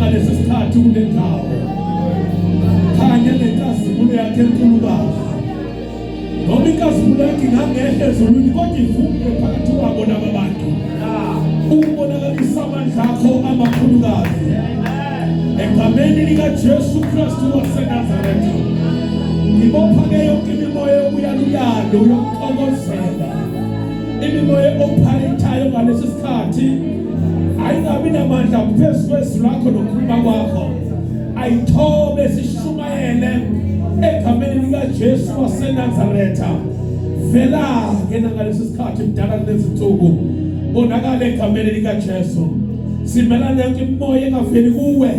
Nangalesi sikhathi kule ndawo, khanya nenkazimulo yakhe enkulukazi. Noma inkazimulo yakhe ingangehla ezulwini, kodwa ivume phakathi kwabo laba bantu ukubonakalisa amandla akho amakhulukazi. Egameni likaJesu Kristu waseNazaretha, ngibopha-ke yonke imimoya yokuyaluyalu, yokuxokozela, imimoya opharithayo ngalesi sikhathi ayingabi namandla phezu kwezwi lakho nokukhuluma kwakho. Ayithobe, sishumayele egameni likaJesu waseNazaretha. Vela-ke nangalesi sikhathi, mdala, kulezi nsuku bonakala egameni likaJesu. Simelana yonke imimoya engaveli kuwe,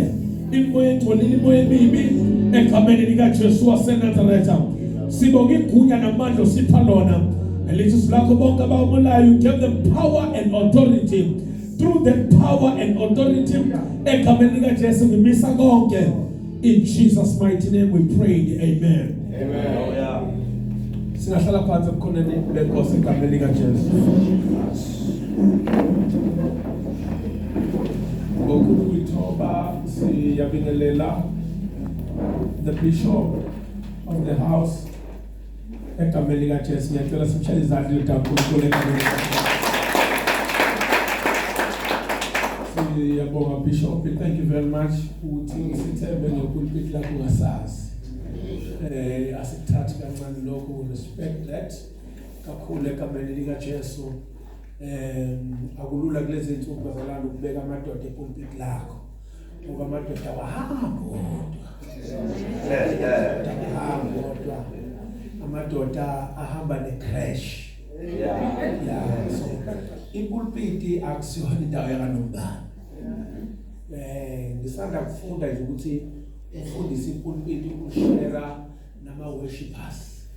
imimoya engcolile, imimoya emibi, egameni likaJesu waseNazaretha. Sibonga igunya namandla osipha lona, elithi izwi lakho, bonke abamulayo, you give them power and authority. Through that power and authority, egameni likaJesu ngimisa konke. In Jesus' mighty name we prayed, amen. Amen. Singahlala phansi ebukhoneni benkosi egameni likaJesu. Ngokukhulu ukuyithoba siyabingelela the bishop of the house egameni likaJesu. Ngiyacela simshayele izandla uNkulunkulu egameni likaJesu. Siyabonga, bishop, thank you very much ukuthi sithembe ngepulpit lakho ngasazi. Asikuthathi kancane lokho, we respect that kakhulu egameni likaJesu. Akulula kulezi insuku, bazalwane, ukubeka amadoda epulpit lakho, ngoba amadoda awahambi wodwa, awahambi wodwa, amadoda ahamba necreche. Yeah, so ipulpiti akusiyona indawo yakanombani. Ngisanda kufunda nje ukuthi umfundisi ipulpiti ushare nama worshipers.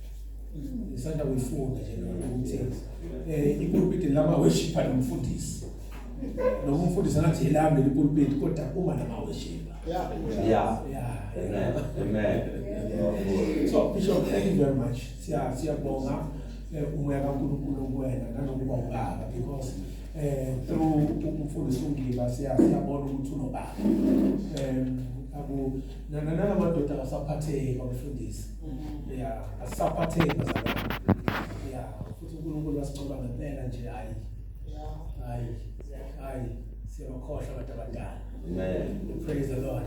Ngisanda kuyifunda nje lokho, ukuthi ipulpiti lama worshiper nomfundisi, noma umfundisi angathi elami leli pulpit, kodwa uma nama worshiper. Yeah. Amen. Amen. So bishop, thank you very much. Siyabonga umoya kaNkulunkulu kuwena nanokuba ubaba, because through umfundisi uNgiba siyabona ukuthi unobaba. Aku nalamadoda akasaphatheki, abafundisi. Yeah, asisaphatheki, bazalwane. Yeah, futhi uNkulunkulu wasincoba ngempela nje, hayi. Hayi. Hayi, siyabakhohlwa abantu abadala. Amen. Praise the Lord.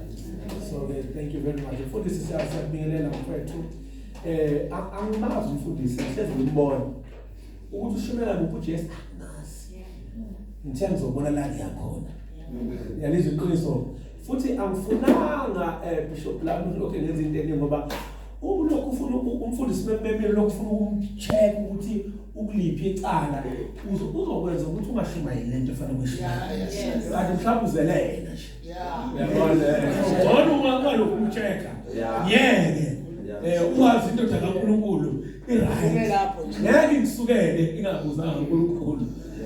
So thank you very much. Mfundisi, siyakubingelela, mfethu. Angimazi umfundisi, ngihlezi ngimbona. Ukuthi ushumela kuphi uJesu angazi. Ngithe ngizobona la ngiyakhona. Ngiyalizwa iqiniso. Futhi angifunanga, bishop lami, lokho ngenza into eningi, ngoba ulokhu ufuna umfundisi mememile, lokhu ufuna ukumcheck ukuthi ukuliphi icala, uzokwenza ukuthi ungashumayeli lento efanele uyishumayele. Kanti mhlawumbe uzele yena nje. Uyabona? Ngcono ungalokhu umcheck. Yeke. Uwazi indoda kaNkulunkulu i-right. Lapho nje. Ngeke ngisukele ingabuzanga uNkulunkulu.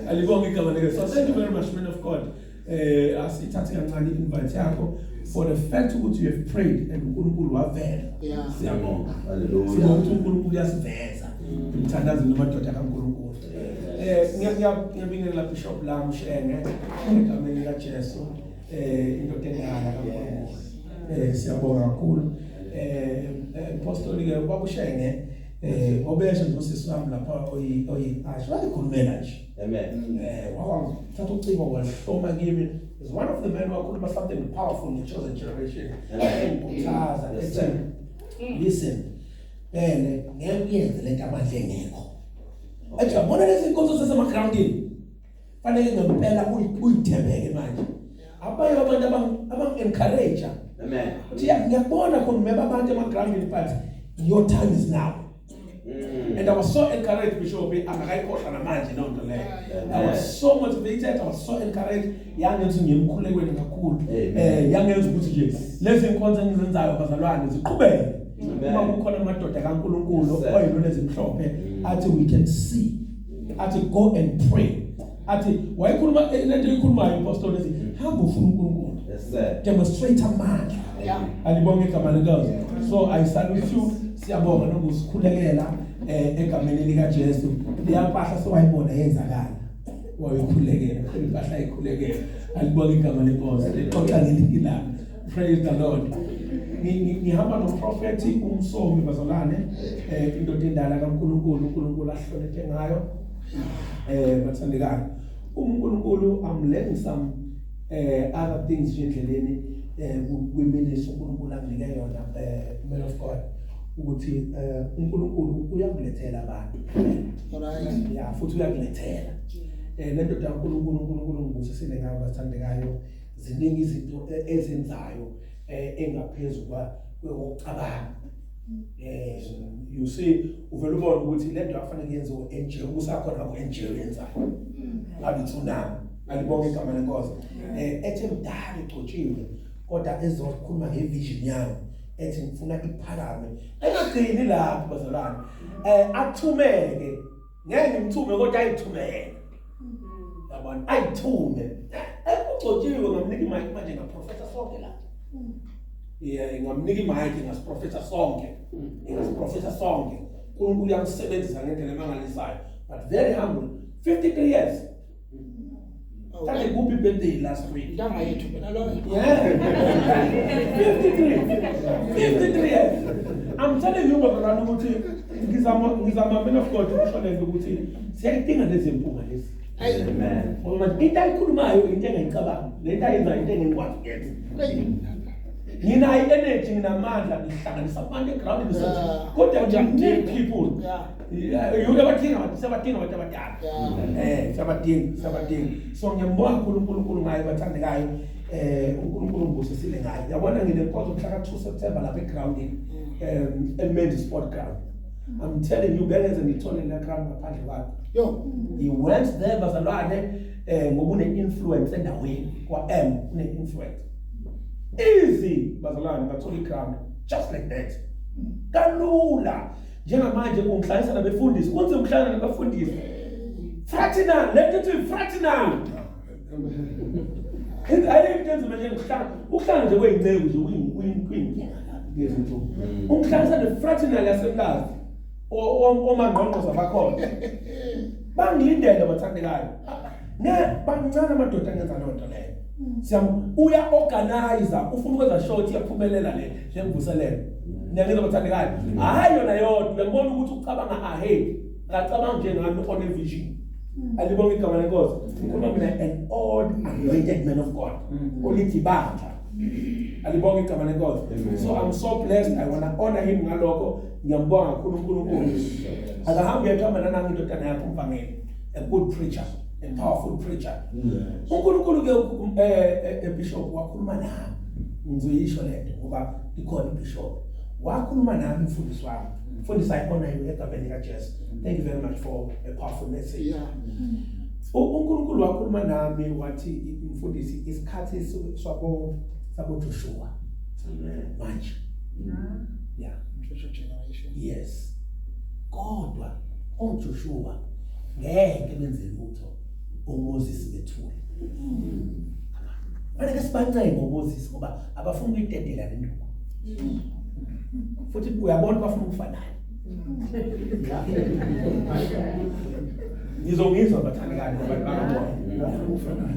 Alibonge igama likaJesu. So thank you very much, man of God. Asithathe kancane invite yakho, for the fact ukuthi you have prayed and uNkulunkulu wavela. Siyabonga. Hallelujah. Sibonga ukuthi uNkulunkulu uyasiveza. Umthandazo namadoda kaNkulunkulu. Ngiyabingelela bishop lami Shenge egameni likaJesu. Indoda endala kaNkulunkulu. Siyabonga kakhulu. Apostoli ke kwakushenge obesho nje usisi wami lapha oyi asho wayikhulumela nje. Amen. Wawathatha ucingo wahloma kimi. Is one of the men wakhuluma something powerful in the chosen generation. Amen. Engikhuthaza Yes, ethi, sir. "Listen, bene ngeke uyenze lento amandla engekho." Ethi yabona lezi nkonzo zasemagroundini. Fanele ngempela uyithembeke manje. Abanye abantu abang encourage. Amen. Uthi ngiyakubona khona umeba abantu emagroundini, but your time is now. And I was so encouraged, Bishop, angakayikhohlwa namanje leyo nto leyo. I was so motivated, I was so encouraged. Yangenza ngiyemkhulekweni kakhulu. Amen. Yangenza ukuthi nje lezi nkonzo engizenzayo, bazalwane, ziqhubeke. Amen. Uma kukhona amadoda kaNkulunkulu Yes, sir. oyilona ezimhlophe athi we can see. Athi go and pray. Athi wayekhuluma lento eyikhulumayo apostoli, ethi hamba ufuna uNkulunkulu. Yes, sir. Demonstrate amandla. Alibonge igama leNkosi. So I salute you. Siyabonga nokusikhulekela egameni lika Jesu. Leyampahla sewayibona yenzakala. Wayikhulekela, khona impahla ayikhulekela. Alibonge igama leNkosi. Lixoxa ngelinye ilanga. Praise the Lord. Ngihamba noprofeti uMsomi bazalwane, indoda endala kaNkulunkulu, uNkulunkulu ahloniphe ngayo. Bathandekayo. UNkulunkulu, I'm learning some other things nje endleleni kwiministry uNkulunkulu anginike yona, man of God, ukuthi uNkulunkulu uyakulethela abantu. Alright. Yeah, futhi uyakulethela. Le ndoda kaNkulunkulu, uNkulunkulu ngibusisile ngayo bathandekayo. Ziningi izinto ezenzayo engaphezulu kwekucabanga. You see, uvela ubone ukuthi le nto afanele yenziwe NGO, kusakhona ngabo NGO yenzayo. Ngabe tsunami. Alibonge igama lenkosi. Ethe mdala igcotshiwe kodwa ezokhuluma ngevision yami ethi ngifuna iphakame. Engagcini lapho bazalwane. Athumeke. Ngeke ngimthume kodwa ayithumele. Yabona, ayithume. Ugcotshiwe, ngamnika imic manje ngaprofetha sonke la. Yeah, ngamnika imic ngasiprofetha sonke. Ngasiprofetha sonke. uNkulunkulu uyamsebenzisa ngendlela emangalisayo. But very humble. 53 years. Thathe kuphi birthday last week? Intanga yethu phela loyo. Yeah. 53. 53 years. I'm telling you bazalwane ukuthi ngizama man of God ukusho lento ukuthi siyayidinga lezi mpunga lezi. Amen. Ngoba into ayikhulumayo into engayicabangi, lento ayenzayo into engikwazi ukuyenza. Nginayo energy, nginamandla, ngihlanganisa abantu egroundini sothi. Kodwa you need people. Yeah. Uyabadinga abantu, siyabadinga abantu abadala. Yeah. Siyabadinga. So ngiyambonga kakhulu uNkulunkulu ngaye bathandekayo. uNkulunkulu ngibusisile ngaye. Yabona nginenkonzo mhla ka 2 September lapha egroundini. eMendi Sport Ground. I'm telling you, bengeze ngithole le ground ngaphandle kwakhe. Yo. He went there bazalwane, ngoba une influence endaweni kwa M, une influence. Easy bazalwane, ngathola iground just like that. Kalula. Njengamanje ungihlanganisa nabefundisi, kunzima ukuhlangana nabafundisi. Fraternal, let it be fraternal. Ayikho into nje ukuhlangana, ukuhlangana nje kweyinceku nje kuyinkinga ngezinto. Ungihlanganisa nefraternal yaseMlazi. Omangqongqoza bakhona. Bangilindele bathandekayo. Ne bancane amadoda angenza loo nto leyo. Siyam uya organizer, ufuna ukwenza short iyaphumelela le lemvuselelo. Niyangizwa bathandekayo? Hayi yona yodwa, uyabona ukuthi ucabanga ahead. Akacabanga njengami on a vision. Alibonge igama lenkosi. Ngikhuluma mina an old anointed man of God. Olithi bandla. Alibonge igama lenkosi. So I'm so blessed. I want to honor him ngalokho. Ngiyambonga kakhulu uNkulunkulu. Akahambe uyahamba nanami indodana yakhe umvangeli. A good preacher, a powerful preacher. uNkulunkulu ke bishop wakhuluma nami. Ngizoyisho lento ngoba ikhona ibishop. Wakhuluma nami umfundisi wami. Mfundisi, I honor you egameni lika Jesu. Thank you very much for a powerful message. Yeah. uNkulunkulu wakhuluma nami wathi mfundisi isikhathi sabo Joshua. Amen. Manje. Yeah. Joshua generation. Yes. Kodwa oJoshua ngeke benze lutho uMoses bethule. Fanele sibancenge ngoMoses ngoba abafuni ukuyidedela le nduku. Futhi uyabona bafuna ukufanayo. Ngizongizwa bathandekayo ngoba bangabona. Bafuna ukufanayo.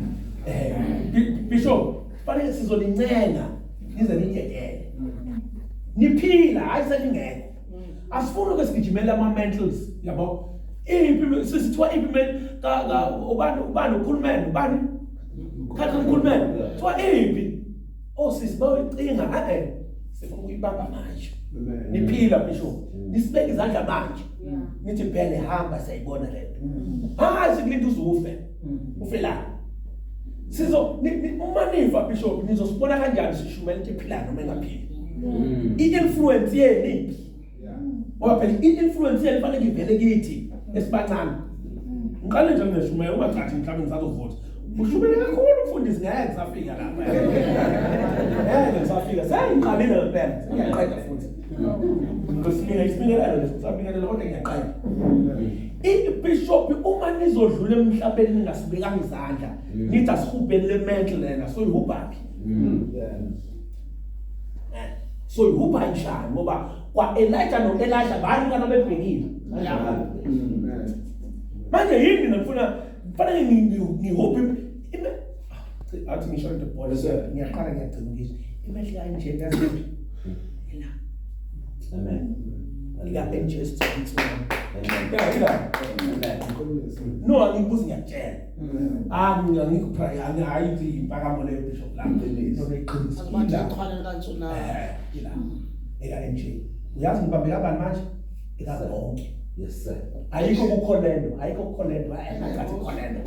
Bishop, fanele sizolincenga nize nidedele. Niphila hayi selingekho. Asifuni ukusigijimela ama mantles, yabo. Iphi sisithiwa iphi ka ubani ukhulumeni, ubani? Khathi ukhulumeni. Kuthiwa iphi? Oh sisi bayoyicinga sifuna ukuyibamba manje. Niphila Bishop. Nisibeke izandla manje. Nithi phela hamba siyayibona lento. Hayi sikulinda uzufe. Ufela. Sizo uma niva Bishop nizosibona kanjani sishumela into ephilayo noma engaphili. I-influence yenu. Ngoba phela i-influence yenu fanele ivele kithi esibancane. Ngiqale nje ngishumela ungacathi mhlawumbe ngisazovota. Ushumele kakhulu umfundisi ngeke ngisafika lapha. Ngeke ngisafika. Sengiqalile ngempela. Ngiyaqeda futhi. Ngosibinga isibingelelo leso ngisabingelela kodwa ngiyaqeda. IBishop uma nizodlula emhlabeni ningasibekanga izandla nithi asihubheni le mantle lena so ihubhaphi. So ihubha njani ngoba kwa Elijah no Elisha banikana bebhekile. Manje yini ngifuna fanele ngihubhe athi ngisho into bhola ngiyaqala ngiyagcina ngisho. Ibandla kanje yaziphi? Ila. Amen. Ila NJ Amen. Amen. Yeah, ila. Amen. No, angikubuzi ngiyakutshela. Ah, ngikuphaya hayi ithi impakamo leyo bishop la. No, iqiniso. Azibathi Ila. ichwane likaNtsunami. Ila. Ila NJ. Uyazi ngibambe kabani manje? Eka bonke. Yes sir. Ayikho kukholendo, ayikho kukholendo, ayikho kukholendo.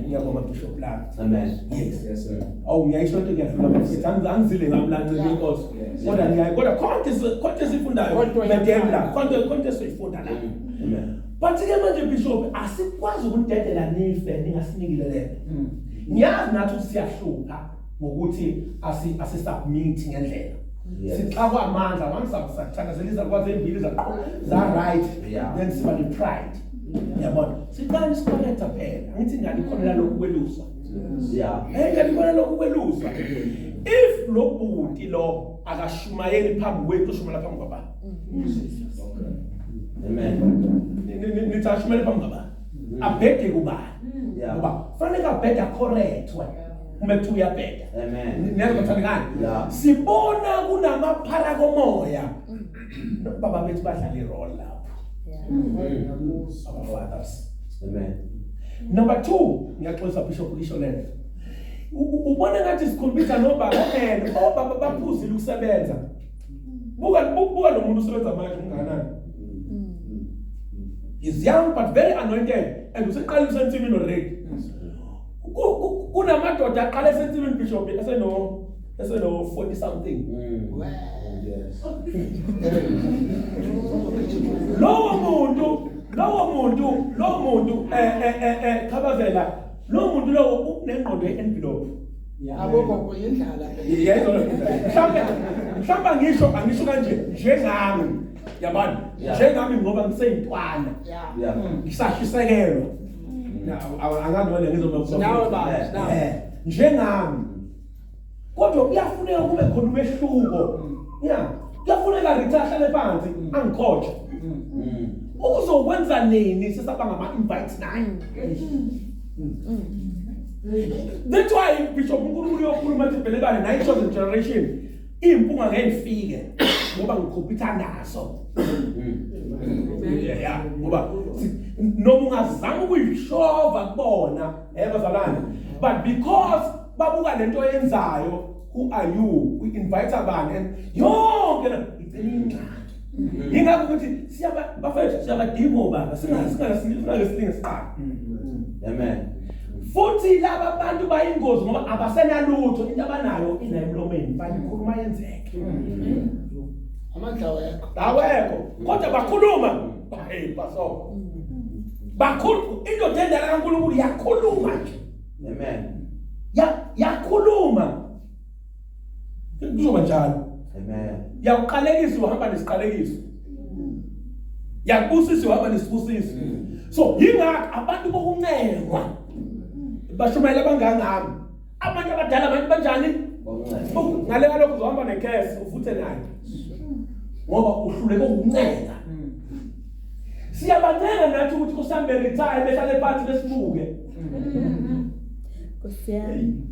Ngiyabonga bishop la. Amen. Yes. Yes sir. Awu ngiyayisho into ngiyadlula mfethu. Angizile ngami la ncike inkosi. Kodwa ngiyayi kodwa konke konke esifundayo Kodwa medemla konke konke esifunda la. Amen. But ke manje bishop asikwazi ukunidedela nife ningasinikile lento. Ngiyazi nathi ukuthi siyahlupha ngokuthi asi asisubmit ngendlela. Yes. Sixakwa amandla once sathandazela izakwazi ezimbili zaqo za right Yeah. then siba ne pride. Yabona? Siqala isicorrecta phela. Angithi ingane ikhona lokhu kwelusa. Yeah. Ngeke khona lokhu kweluswa. If lo bhuti lo akashumayeli phambi kwethu ushumayela phambi kwabani? Amen. Nithi ashumayele phambi kwabani? Abhede kubani? Yeah. Ngoba fanele abhede acorrectwe. Uma kuthiwa uyabheda. Amen. Niyazwa bathandekani? Yeah. Sibona kunamaphara komoya. Baba bethu badlala irole lapho. Our fathers. Amen. Number 2, ngiyaxolisa Bishop ngisho lento. Ubona ngathi sikhombisa nobaba and obaba baphuzile ukusebenza. Buka buka lo muntu usebenza manje ungakanani. He's young but very anointed and useqala usensimini already. Kunamadoda aqala esensimini Bishop eseno 40 something. Yes. Lowo muntu khabazela lo muntu lowo unengqondo ye-envelope. Abogogo yindlala phela. Yezwa mhlawumbe angisho kanje njengami yabona njengami ngoba ngiseyintwana Yeah. Yeah. ngisashisekelwa angazi wena ngizoba Nawe baba, nawe. Njengami kodwa kuyafuneka kube khona umehluko. Yeah, kuyafuneka Rita ahlale phansi angicoach. Uzokwenza nini sesabanga ama invites naye? That's why Bishop uNkulunkulu uyokhuluma athi bhelekane nayi chosen generation impunga ngeke ifike ngoba ngikhompyutha naso. Yeah, ngoba noma ungazama ukuyishova kubona bazalwane, but because babuka lento oyenzayo, who are you, we invite abani and yonke la igcina ingxaki. Yingakho ukuthi siyaba bafethu siyabadinga obaba singasingasinge siqala. Amen. Futhi laba bantu bayingozi ngoba abasenalutho, into abanayo ila emlomeni bayikhuluma yenzeke. Amandla awekho. Awekho kodwa bakhuluma. Hey baso. Bakhuluma indoda endala kaNkulunkulu yakhuluma nje. Amen. Yakhuluma. Kuzoba njalo. Amen. Yakuqalekisa uhamba nesiqalekiso. Yakubusisa uhamba nesibusiso. So yingakho abantu bokuncengwa bashumayela abangangami. Abantu abadala abantu banjani? Ngale kalokho uzohamba nekhesi ufuthe naye. Ngoba uhluleke ukuncenga. Siyabancenga nathi ukuthi kusambe retire behlale phansi besibuke. Nkosi yami.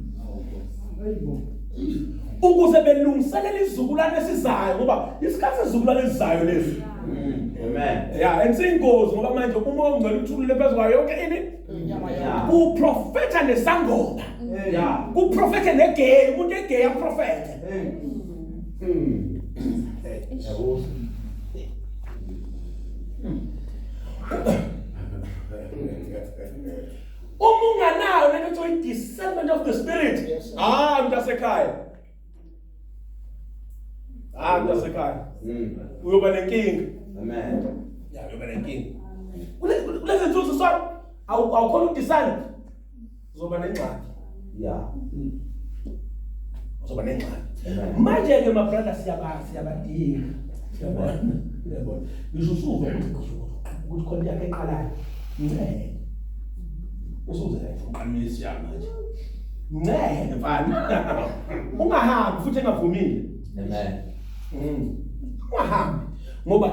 Ukuze belungiselele izizukulwane esizayo ngoba isikhathi sezizukulwane esizayo lesi. Amen. Yeah, and siyingozi ngoba manje uma ungcela uthulule phezu kwayo yonke ini Inyama yakho. kuprofetha nesangoma. Yeah. Kuprofethe negay, umuntu egay aprofethe. Uma unganayo lento ekuthiwa i-discernment of the spirit. Yes, sir. Ah, mntasekhaya. Ah, mntasekhaya. Uyoba nenkinga. Amen. Ya, uyoba nenkinga. Kulezi nsuku sisona awukhona ukudecide. Uzoba nengxaki. Yeah. Uzoba nengxaki. Amen. Manje ke my brother siyabadinga. Siyabona. Siyabona. Ngisho usuva ukuthi khona yakhe eqalayo. Nceke. Usuze uqamisi manje. Nceke mfana. Ungahambi futhi engavumile. Amen. Ungahambi ngoba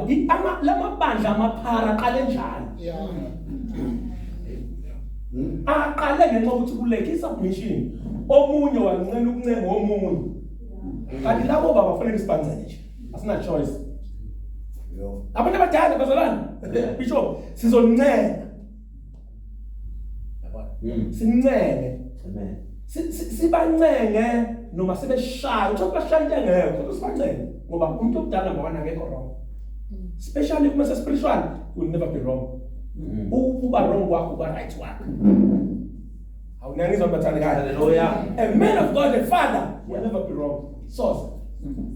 lamabandla amaphara aqale njalo. Yeah. Aqale ngenxa yokuthi kulekhe isubmission. Omunye wancela ukuncenga omunye. Kanti labo baba kufanele sibancele nje. Asina choice. Abantu abadala bazalwane, Bishop, sizoncenga. Yabona? Sincenge. Amen. Sibancenge noma sebeshaya, uthola bashaya into engekho, kodwa sibancenge ngoba umuntu omdala number 1 akekho wrong. Especially uma spiritual, you will never be wrong. Uba wrong kwakho uba right kwakho. Awunangizwa mbathandekayo. Hallelujah. A man of God, a father, will never be wrong. Source.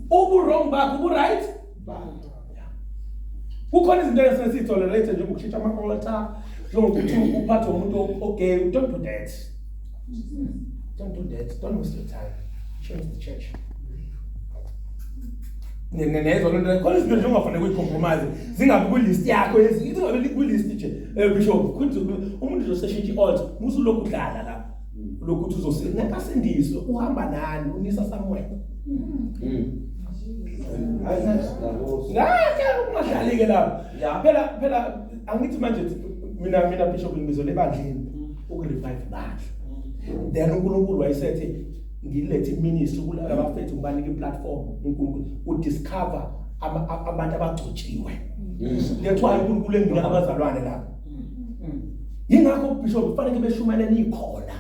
Ubu wrong bakho, ubu right? Kukhona izinto esesitolerate njengokushintsha ama-altar, njengokuthi uphathe umuntu ogay. Don't do that. Don't do that. Don't waste your time. Change the church. Nezo lento khona izinto nje ongafanele ukuyicompromise zingabi kwilist yakho, zingabi kwilist nje. Bishop, umuntu nje oseshintsha i-altar, musulokhu udlala lapha. Lokhu uthi uzosinda ngakasindiswe, uhamba nani, unisa somewhere. Ngeke ungadlali-ke lapho. Phela angithi manje mina Bishop ngibizwe lebandleni ukurevive ibandla. Then uNkulunkulu wayesethi ngilethe iministry kulaba bafethu, ngibanike iplatform uNkulunkulu udiscover abantu abagcotshiwe. That's why uNkulunkulu enginika abazalwane lapha. Yingakho Bishop kufanele beshumayele ikhona.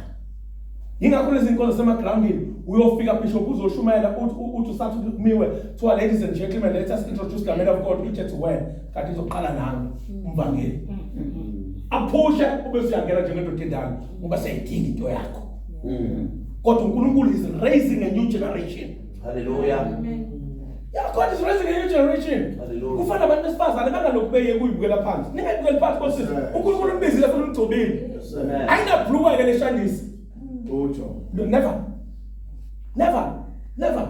Yingakho lezi zinkonzo zasemagroundini uyofika Bishop uzoshumayela uthi usathi kumiwe kuthiwa ladies and gentlemen let us introduce the man of God each at when kanti izoqala nami umvangeli. Aphushe ube usuyangena njengendoda endala ngoba seyidinga into yakho. Kodwa uNkulunkulu is raising a new generation. Hallelujah. Amen. Yeah, God is raising a new generation. Hallelujah. Kufana abantu besifazane bangalokhu beye kuyibukela phansi. Ningayibukeli phansi bosisi. uNkulunkulu umbizile futhi umgcobile. Amen. Ayinabhluka ke leshandisi. Utsho. No, never. Never. Never.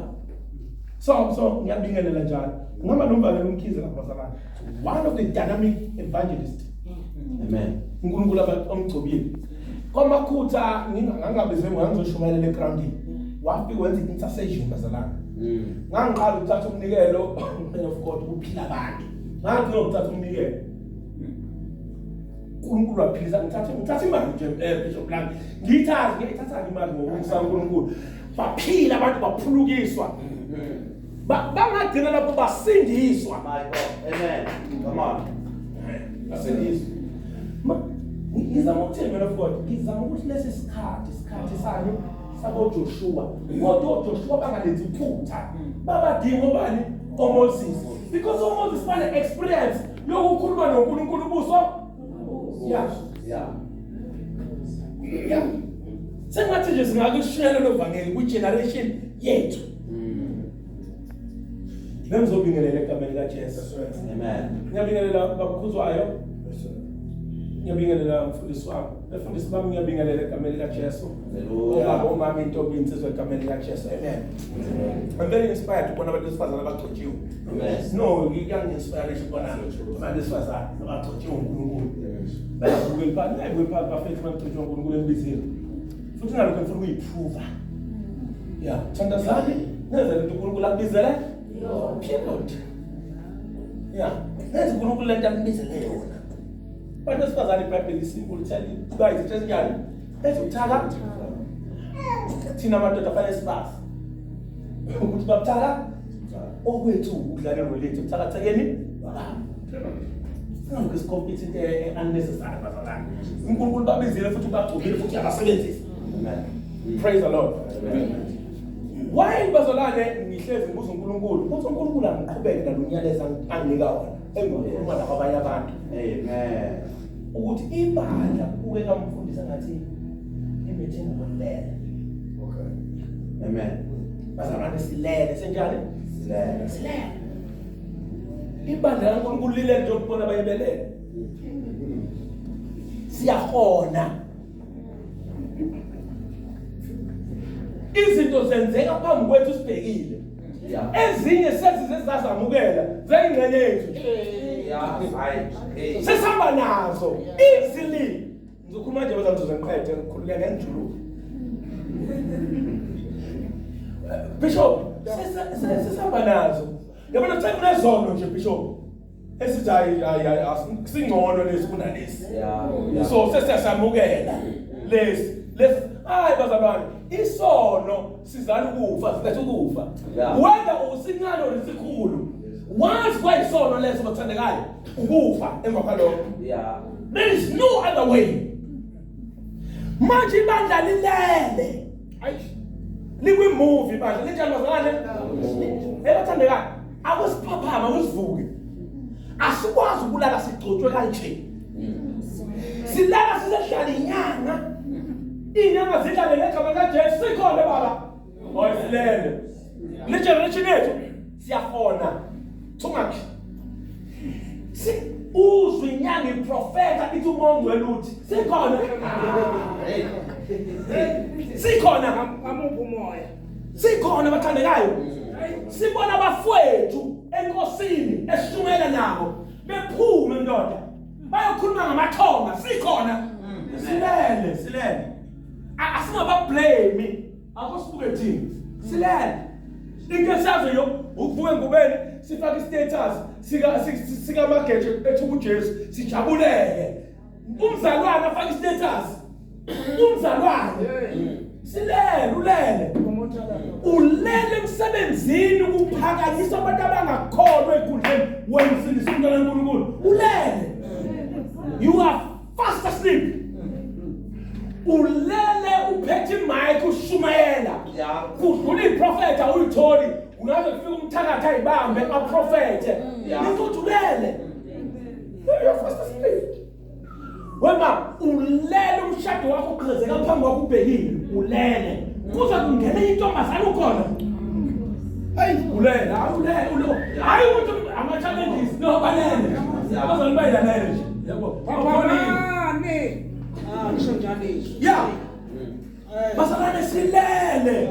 So ngiyabingelela njalo. Ngihamba nomvangeli uMkhize lapha bazalwane. One of the dynamic evangelists. Amen. uNkulunkulu amgcobile. Kwamakhutha ngingabize ngangizoshumayela egroundini. Wafika wenza intercession bazalwane. Ngangiqala ukuthatha umnikelo man of God ukuphila abantu. Ngagcina ukuthatha umnikelo. uNkulunkulu waphilisa, ngithatha imali nje Bishop Lami. Ngiyithatha imali ngokusa uNkulunkulu. Baphila abantu, baphulukiswa. Bangagcina lapho basindiswa. My God. Amen. Come on. Basindiswa. Ngizama ukuthini man of God? Ngizama ukuthi lesi sikhathi sani sabo Joshua. Kodwa Joshua bangalenzi iphutha. Babadinga obani? OMoses. Because oMoses bane experience yokukhuluma noNkulunkulu ubuso. Yeah. Yeah. Yeah. Sengathi nje singakushiyela lovangeli kwi generation yethu. Bengizobingelela egameni kaJesu. Amen. Ngiyabingelela babukhuzwayo. Ngiyabingelela mfundisi wami. Befundisi bami ngiyabingelela egameni likaJesu. Hallelujah. Ubaba, umama, intombi, insizwa egameni likaJesu. Amen. I'm very inspired ukubona abantu besifazane abagcotshiwe. Amen. No, kuyangi-inspire ukubona abantu besifazane abagcotshiwe uNkulunkulu. Bayabukela phansi, bayabukela phansi bafethu abagcotshiwe uNkulunkulu embizile. Futhi nalokho ngifuna ukuyiprova. Yeah, thandazani nenze lento uNkulunkulu akubizele. Period. Yeah, nenze uNkulunkulu lento akubizele yona. Abantu besifazane iBhayibheli isimple tell you guys izinto ezinjani ezibuthaka. Thina amadoda fanele sibazi ukuthi babuthaka okwethu ukudlala irole yethu ebuthakathekeni. Singalokhu sicompete into unnecessary bazalwane. uNkulunkulu babizile futhi ubagcobile futhi uyabasebenzisa. Amen. Praise the Lord. Amen. Why bazalwane ngihlezi ngibuza uNkulunkulu uthi uNkulunkulu angiqhubeke nalonyalezo anginika wona engikhuluma nakwabanye abantu. Amen. Ukuthi ibandla kuke kamfundisa ngathi imeeting ngokulele. Okay. Amen. Bazalwane silele senjani? Silele. Silele. Ibandla laNkulunkulu lilele njengoba abanye belele. Siyahona. Izinto zenzeka phambi kwethu sibhekile. Yeah. Ezinye sezize sazamukela zayingxenye yethu. Yeah. Right. Sesihamba nazo easily. Ngizokhuluma nje bazangizoze ngiqede ngikhululeke ngengijuluke. Bishop, sesihamba nazo. Yabona sekunezono nje Bishop. Esithi hayi hayi singcono lesi kunalesi. Yeah. So sesiyasamukela lesi. Lesi hayi bazalwane. Isono sizala ukufa, siletha ukufa. Whether usincane or isikhulu. Once kwayisono leso bathandekayo, ukufa emva kwalokho. There is no other way. Manje ibandla lilele. Likwi-movie ibandla linjani bazalwane? Ebathandekayo, akusiphaphama akusivuke. Asikwazi ukulala sigcotshwe kanje. Silala sizehlala inyanga. Inyanga zidlale ngegama likaJesu sikhona baba. Hayi silele. Le generation yethu siyafona too much. Si uzwe inyanga iprofeta ithi umongcwele uthi sikhona. Sikhona Ngamuphi umoya? Sikhona bathandekayo. Sibona abafowethu enkosini esishumela nabo bephume ndoda. Bayokhuluma ngamathonga sikhona. Silele, silele. Asingaba blame. Akusibuke thina. Silele. Into esiyaziyo ukuvuka engubeni sifake istatus sika sika mageje ethu kuJesu sijabuleke. Umzalwane afake istatus. Umzalwane. Silele ulele. Ulele emsebenzini ukuphakanyiswa abantu abangakholwa enkundleni wena usindisa umntwana kaNkulunkulu. Ulele. You are fast asleep. Ulele uphethe imic ushumayela. Kudlula iprofeta uyitholi ungaze kufike umthakathi ayibambe aprofethe. Nifuthi ulele. You are fast asleep. Wema ulele umshado wakho uqhezeka phambi kwakho ubhekile ulele. Kuze kungene intombazane ukhona. Hey ulele, hayi ulele, ulele. Hayi ukuthi ama challenges no balele. Abazali bayilalele nje. Yabo. Phaphamani. Ah, ngisho njalo izwi. Yeah. Bazalwane silele.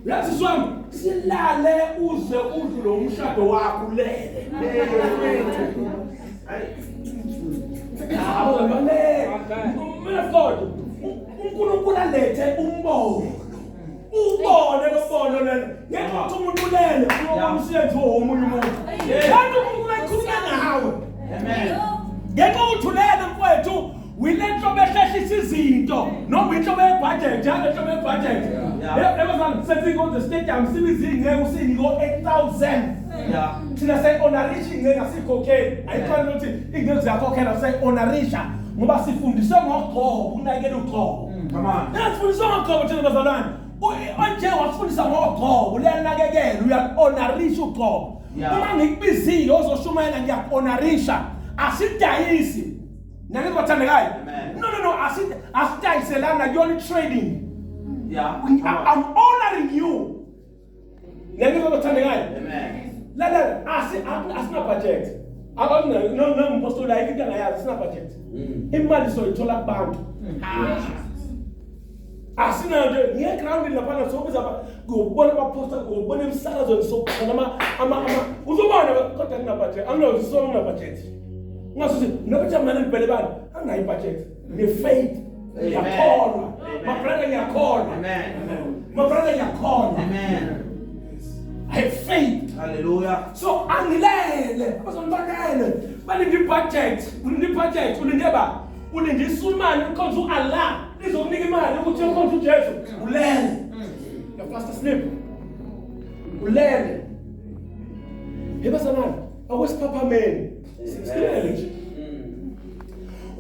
Uyazi swami silale uze udlule umshado wakho ulele. Hawu balele. Man of God, uNkulunkulu alethe umbono. Ubone lo mbono lena. Ngenxa yokuthi umuntu ulele, uyobona umsebenzi womunye umuntu. Kanti uNkulunkulu ayikhuluma ngawe. Amen. Ngenxa yokuthi ulele mfowethu, wilenhlobo ehlehlisa izinto noma inhlobo yebudget, yale nhlobo yebudget. Yebo sana senze inkonzo stadium sibiza ingceke usinike 8000. Thina seyi-honorisha ingceke asikhokheli. Ayikho ukuthi ingceke ziyakhokhela seyi-honorisha ngoba sifundiswe ngogcobo ukunakekela ugcobo. Come on. Sifundiswe ngogcobo thina bazalwane. Onje wasifundisa ngogcobo, uyanakekela, uyaku-honorisha ugcobo. Uma ngikubizile ozoshumayela ngiyaku-honorisha. Asidayisi. Nani bathandekayo? Amen. No no no, asidayiselana kuyona i-trading. Come on. I'm honoring you. Nani bathandekayo? Amen. Lalela asina budget. Akuna no no mpostoli ayikho into angayazi asina budget. Imali soyithola kubantu. Asina nje ngiye ground lapha sobiza ngobona abaposta ngobona emsakazweni sokukhona ama ama ama uzobona kodwa ngina budget. Anginayo sisonke ngina budget. Ungasuthi nobetha manje ngibhele bani anginayo budget. Ne faith. Amen. Ngiyakholwa. Amen. My brother ngiyakholwa. Amen. My brother ngiyakholwa. Amen. I have faith. Hallelujah. So angilele, abazalwane balele. Balinde ibudget, ulinde ibudget, ulinde ba? Ulinde isulumane ukhonza uAllah, lizokunika imali ukuthi ukhonza uJesu. Ulele. You're fast asleep. Ulele. Hey bazalwane, akwesiphaphameni. Silele nje.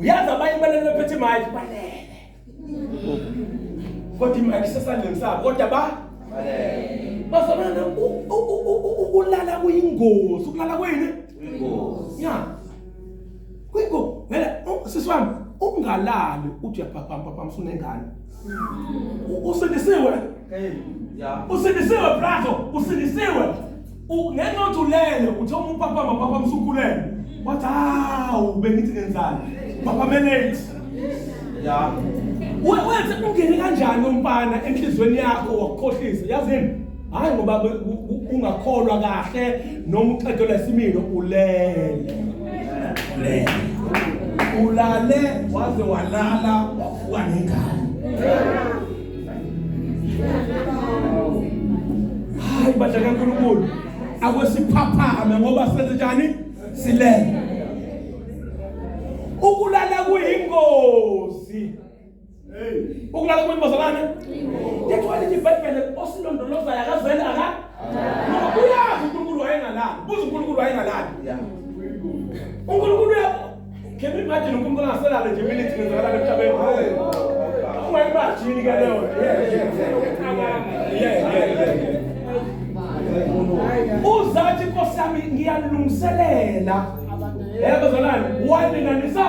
Uyazi abanye balele bephethe imic, balele. Kodwa imic isesandleni sabo, kodwa ba Balele. bazalwane ukulala kuyingozi, ukulala kuyini? Ingozi. Ya. Kuyingozi. Vele sisi wami ungalali uthi uyaphaphama phaphama usunengane. Usindisiwe. Usindisiwe brother, usindisiwe. Ngenxa yokuthi ulele uthe uma uphaphama phaphama usukhulele. Wathi hawu bengithi ngenzani? Phaphame late. Wenze ungene kanjani umfana enhlizweni yakho wakukhohlisa yazini? Hayi ngoba ungakholwa kahle noma uxegelwa isimilo ulele. Ulele. Ulale waze walala wavuka nengane. Hayi bandla kaNkulunkulu. Akwesiphaphame ngoba senze njani? Silele. Ukulala kuyingozi. Ukulala kuyini bazalwane? That's why lithi iBhayibheli osilondolozayo akazele aka ngoba uyazi uNkulunkulu wayengalali. Buza uNkulunkulu wayengalali. uNkulunkulu uya Can you imagine uNkulunkulu angaselale nje minute ngenzakalala emhlabeni? Ungayimagine ke leyo. Yeah. Uzathi Nkosi yami ngiyalungiselela. Yebo bazalwane, walinganisa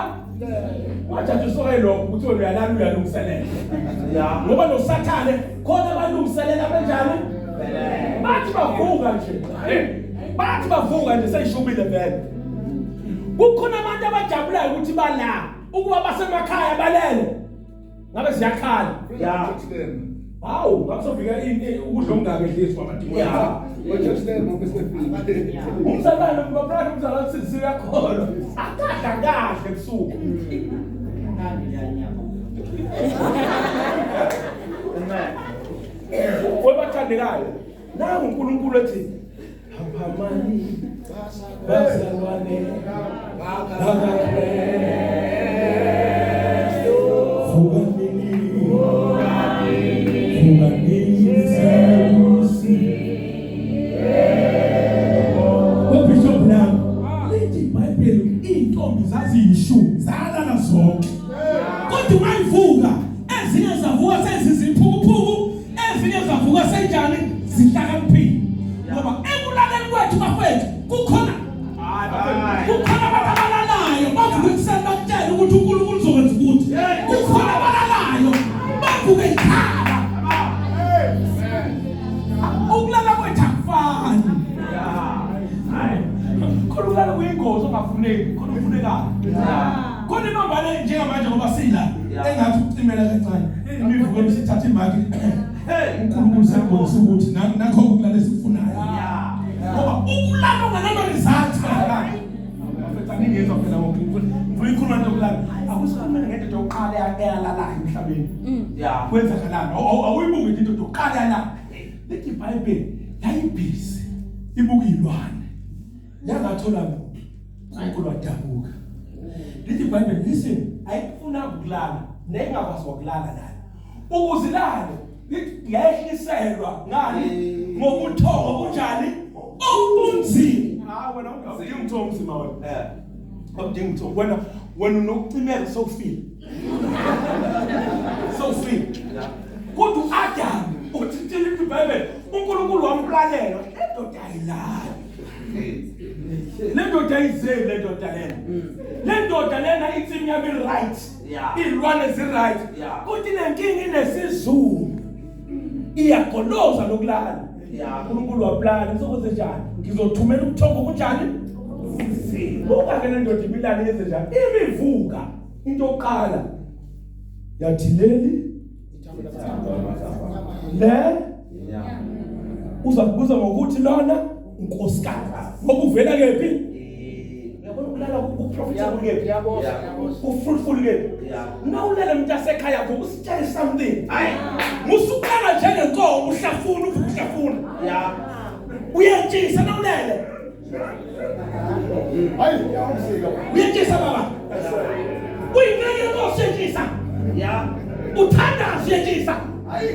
wajaji usoke lokho ukuthi wena uyalala uyalungiselela. Ngoba noSathane khona balungiselela kanjani? Bathi bavuka nje. Bathi bavuka nje seyishubile vele. Kukhona abantu abajabulayo ukuthi bala ukuba basemakhaya balele. Ngabe siyakhala. Hawu, ngakusofika ini ukudla okungaka edliswa amadimoni. Umzalwane ubaprana umzalwane usindisiwe uyakholwa. Akadla kahle ebusuku. Amen. Webathandekayo. Nangu uNkulunkulu ethi phaphamani bazalwane bakaKristu vukanini vukanini sekusile. WeBishop lami lithi iBhayibheli iy'ntombi zaziyishumi zalala zonke kodwa ungayivuka ezinye zavuka seziziphukuphuku ezinye zavuka senjani zihlakaniphile ngoba ekulaleni kwethu bafethu kukhona kukhona abantu abalalayo bavuke ekuseni bakutshele ukuthi uNkulunkulu uzokwenza ukuthi kukhona abalalayo bavuke ikhala ukulala kwethu akufani khona ukulala kuyingozi ongafuneki khona ufunekayo khona intombane njengamanje ngoba sila engathi ukucimela kancane imivuko emisithatha imaki uNkulunkulu sekubonisa ukuthi nakho ukulala esikufunayo ngoba ukulala unganama results kahle bafethu aningezwa phela ngoba ngifuna ikhuluma into yokulala akusikhulumele ngendoda yokuqala eyalalayo emhlabeni kwenzakalani awuyibuki nje indoda yokuqala yalala lithi iBhayibheli yayibhizi ibuka izilwane yangathola muntu uNkulunkulu wadabuka lithi iBhayibheli listen ayikufuna ukulala nengakwazi ukulala nayo ukuzilale lithi yehliselwa ngani ngobuthongo bunjani obunzima hayi wena ungawudingi umthongo omzima wena awudingi umthongo wena wena unokucimela sowufile sowufile kodwa uAdam uthi lithi iBhayibheli uNkulunkulu wamplalela le ndoda ayilali le ndoda ayizeli le ndoda lena le ndoda lena insimi yami right iy'lwane zi-right kodwa inenkinga inesizungu iyagoloza lokulala uNkulunkulu waplana ngizokwenze njani ngizothumela ubuthongo kunjani buka ke le ndoda ibilale yenze njani imivuka into yokuqala yathi leli le uza kubuza ngokuthi lona unkosikazi ngoba uvela kephi uyabona ukulala kuprofitable kephi kufruitful kephi nawulele mntasekhaya kho usitshele something hayi musuqala njengenkomo uhlafuna uvuka uhlafuna uyentshisa nawulele Hayi, uyamsika. Uyentshisa baba. Uyincenye yenkosi uyentshisa. Yeah. Uthandaza uyentshisa. Hayi.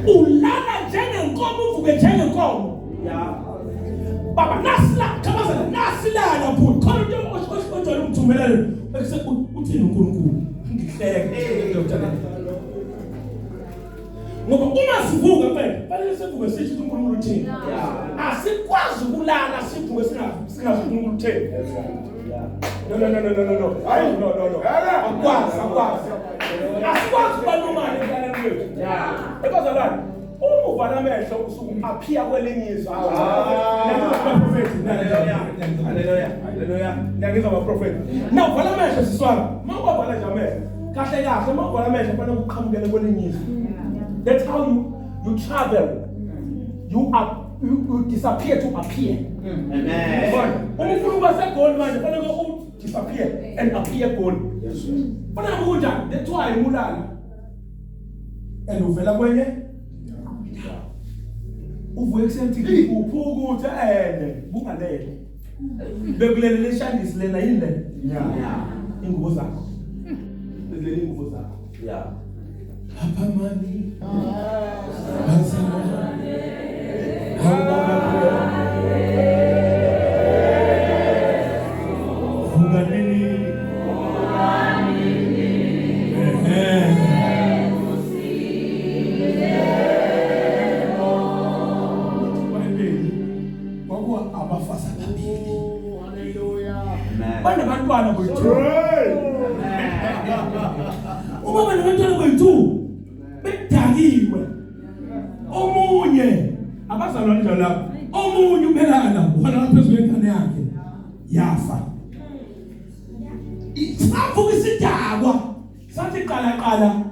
Ulala njengenkomo uvuke njengenkomo. Yeah. Baba nasila khabazela nasilala bhuti. Khona into ojwayele ukuthumelela ekuse uthini uNkulunkulu. Ngihleke Dr. Ngoba uma sivuka mfethu, fanele sivuke sisho ukuthi uNkulunkulu uthini. Asikwazi ukulala sivuke singazi uNkulunkulu uthini. No no no no no no no. Hayi. No no no. Akwazi, akwazi. Asikwazi ukuba normal ekulaleni kwethu. Ebazalwane, uma uvala amehlo usuke aphiya kwelinye izwe. Naprofethi. Haleluya. Haleluya. Ngiyangizwa abaprofethi. Now vala amehlo siswami. Uma uwavala nje amehlo, kahle kahle uma uvala amehlo kufanele uqhamukele kwelinye izwe. That's how you travel. You are you disappear to appear. Amen. Uma ufuna ukuba seGoli manje kufanele u disappear and appear eGoli. Kufanele kunjani? That's why umulala. And uvela kwenye uvuke ekuseni uthi uphuka ukuthi ene bungalele. Bekulele leshandisi lena yini le? Ingubo zakho. Leli ingubo zakho. Yeah. Phaphamani. Bazalwane. Vukanini. Ehe. IBhayibheli kwakuwa abafazi ababili. Hallelujah. Amen. Banabantwana boyi-two. Uma banabantwana boyi-two bedakiwe. Omunye abazalwane njalo lapho. Omunye ubelala walala phezu kwengane yakhe yafa. Savuka isidakwa sathi qala qala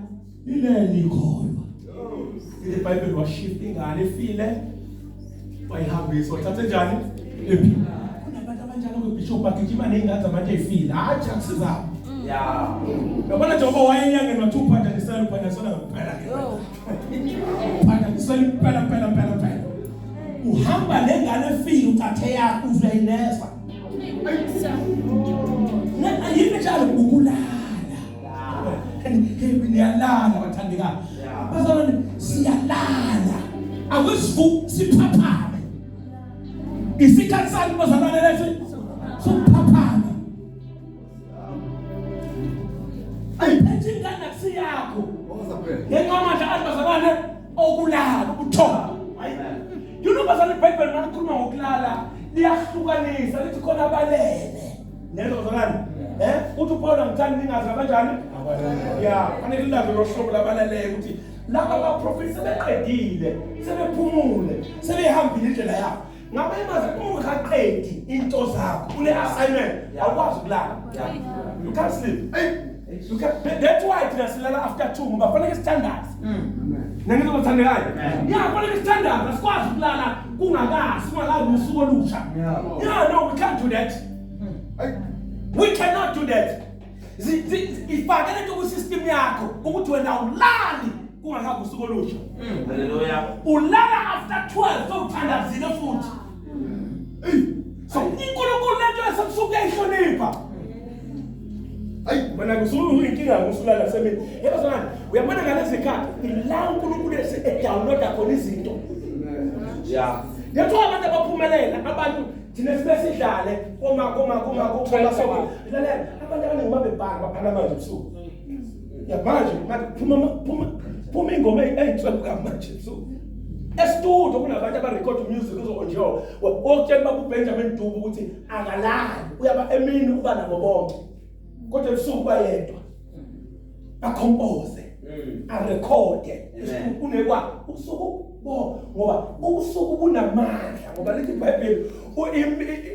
lilele ikholwa. IBhayibheli washift ingane efile wayihambisa wathatha njani ephila. Kunabantu abanjalo kweBishop bagijima nezingane zabantu ezifile. Hayi akusizabo. Yeah. Yabona njengoba wayenyangeni wathi uphandanisela uphandanisela ngempela ke. Uphandanisela impela impela impela impela. Uhamba nengane efile ucathe yakho uzuyayinesa. Yini njalo ukulala. Hey niyalala bathandekayo. Bazalwane siyalala. Akusivu siphaphame. Isikhathi sami bazalwane lesi sokuphaphama. Ayiphethe ingane akusiyakho. Woza phela. Ngenxa yamandla athi bazalwane okulala ubuthongo. You know bazalwane iBhayibheli malikhuluma ngokulala liyahlukanisa lithi khona abalele. Nelo bazalwane. Eh uthi uPaul angithandi ningazi kanjani? Yeah, fanele lilazi lo hlobo labaleleyo ukuthi laba abaprofeti sebeqedile, sebephumule, sebehambile indlela yabo. Ngabe imazi uma ungaqedi into zakho, une assignment, awukwazi ukulala. Yeah. You can't sleep. You can't, that's why thina silala after 2 ngoba fanele sithandaze. Nangizwa bathandekayo. Yeah, fanele sithandaze, asikwazi ukulala kungakasi, kungakabi usuku olusha. Yeah, no, we can't do that. We cannot do that. Ifake lento ku system yakho ukuthi wena awulali kungakabi usuku olusha. Hallelujah. Ulala after 12 sowuthandazile futhi. So uNkulunkulu lento yasebusuku uyayihlonipha. Ayi. Wena usuyinkinga usulala semini. Yebo zona uyabona ngalezi khathi ila uNkulunkulu edownloada khona izinto. Yeah. That's why abantu abaphumelela abantu thina sibe sidlale koma koma koma koma sonke. Lalela abantu abaningi babebhanga babhala manje ebusuku. Ya manje manje phuma phuma phuma ingoma eyintswebu manje ebusuku. Estudio kunabantu abarecord music uzo-enjoy. Okutshela baba uBenjamin Dube ukuthi akalali uyaba emini uba nabo bonke. Kodwa ebusuku bayedwa. Bacompose. Arekhode. Amen. Unekwa usuku bo ngoba ubusuku bunamandla ngoba lithi iBhayibheli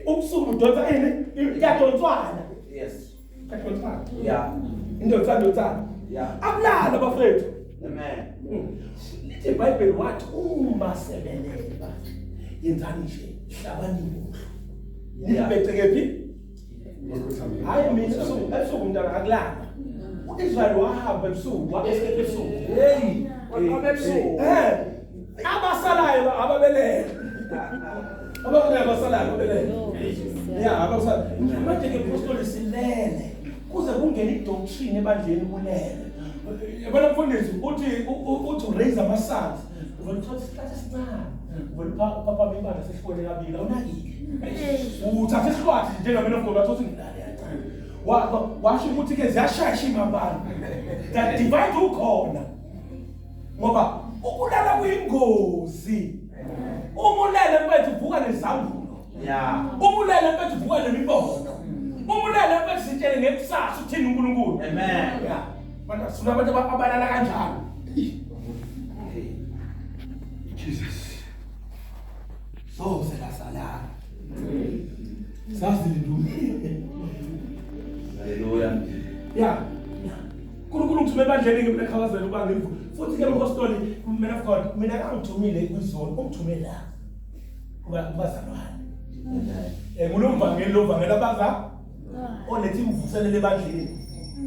ubusuku budonsa ini iyadonswana. Yes. Iyadonswana. Yeah. Indonsana donsana. Yeah. Akulala bafethu. Amen. Lithi iBhayibheli wathi uma sebelele yenzani nje hlabani ibuhlu. Nibhece kephi? Hayi mina ebusuku mntana akulala. uIsrael wahamba ebusuku wa-escape ebusuku. Hey. Waqhama ebusuku. Abasalayo ababelele. Abasalayo abasalayo ababelele. Yeah, abasalayo. Manje ke apostoli silele. Kuze kungene idoctrine ebandleni kulele. Yabona mfundisi uthi uthi raise ama sons. Uvela uthatha isikhathi esincane. Uvela upapa bebandla sesihlweni kabili awunakile. Uthatha isihlwathi njengamina of God wathi ngilale kancane. Washo ukuthi ke ziyashayisha imambane. That divide ukhona. Ngoba ukulala kuyingozi. Uma ulele mfethu uvuka nezambulo. Yeah. Uma ulele mfethu uvuka nemibono. Uma ulele mfethu sitshele ngekusasa uthini uNkulunkulu. Amen. Yeah. Abantu sifuna abantu abalala kanjalo. Hey. Jesus. So selasalala. Sasilindumile. Hallelujah. Yeah. uNkulunkulu ngithume ebandleni ke mina khawazela ukuba ngivu. Futhi ke mpostoli man of God mina kangithumile kwizona ungithume la. Kuba kubazalwane. Ngulomvangeli lo vangela baza olethe imvuselelo ebandleni.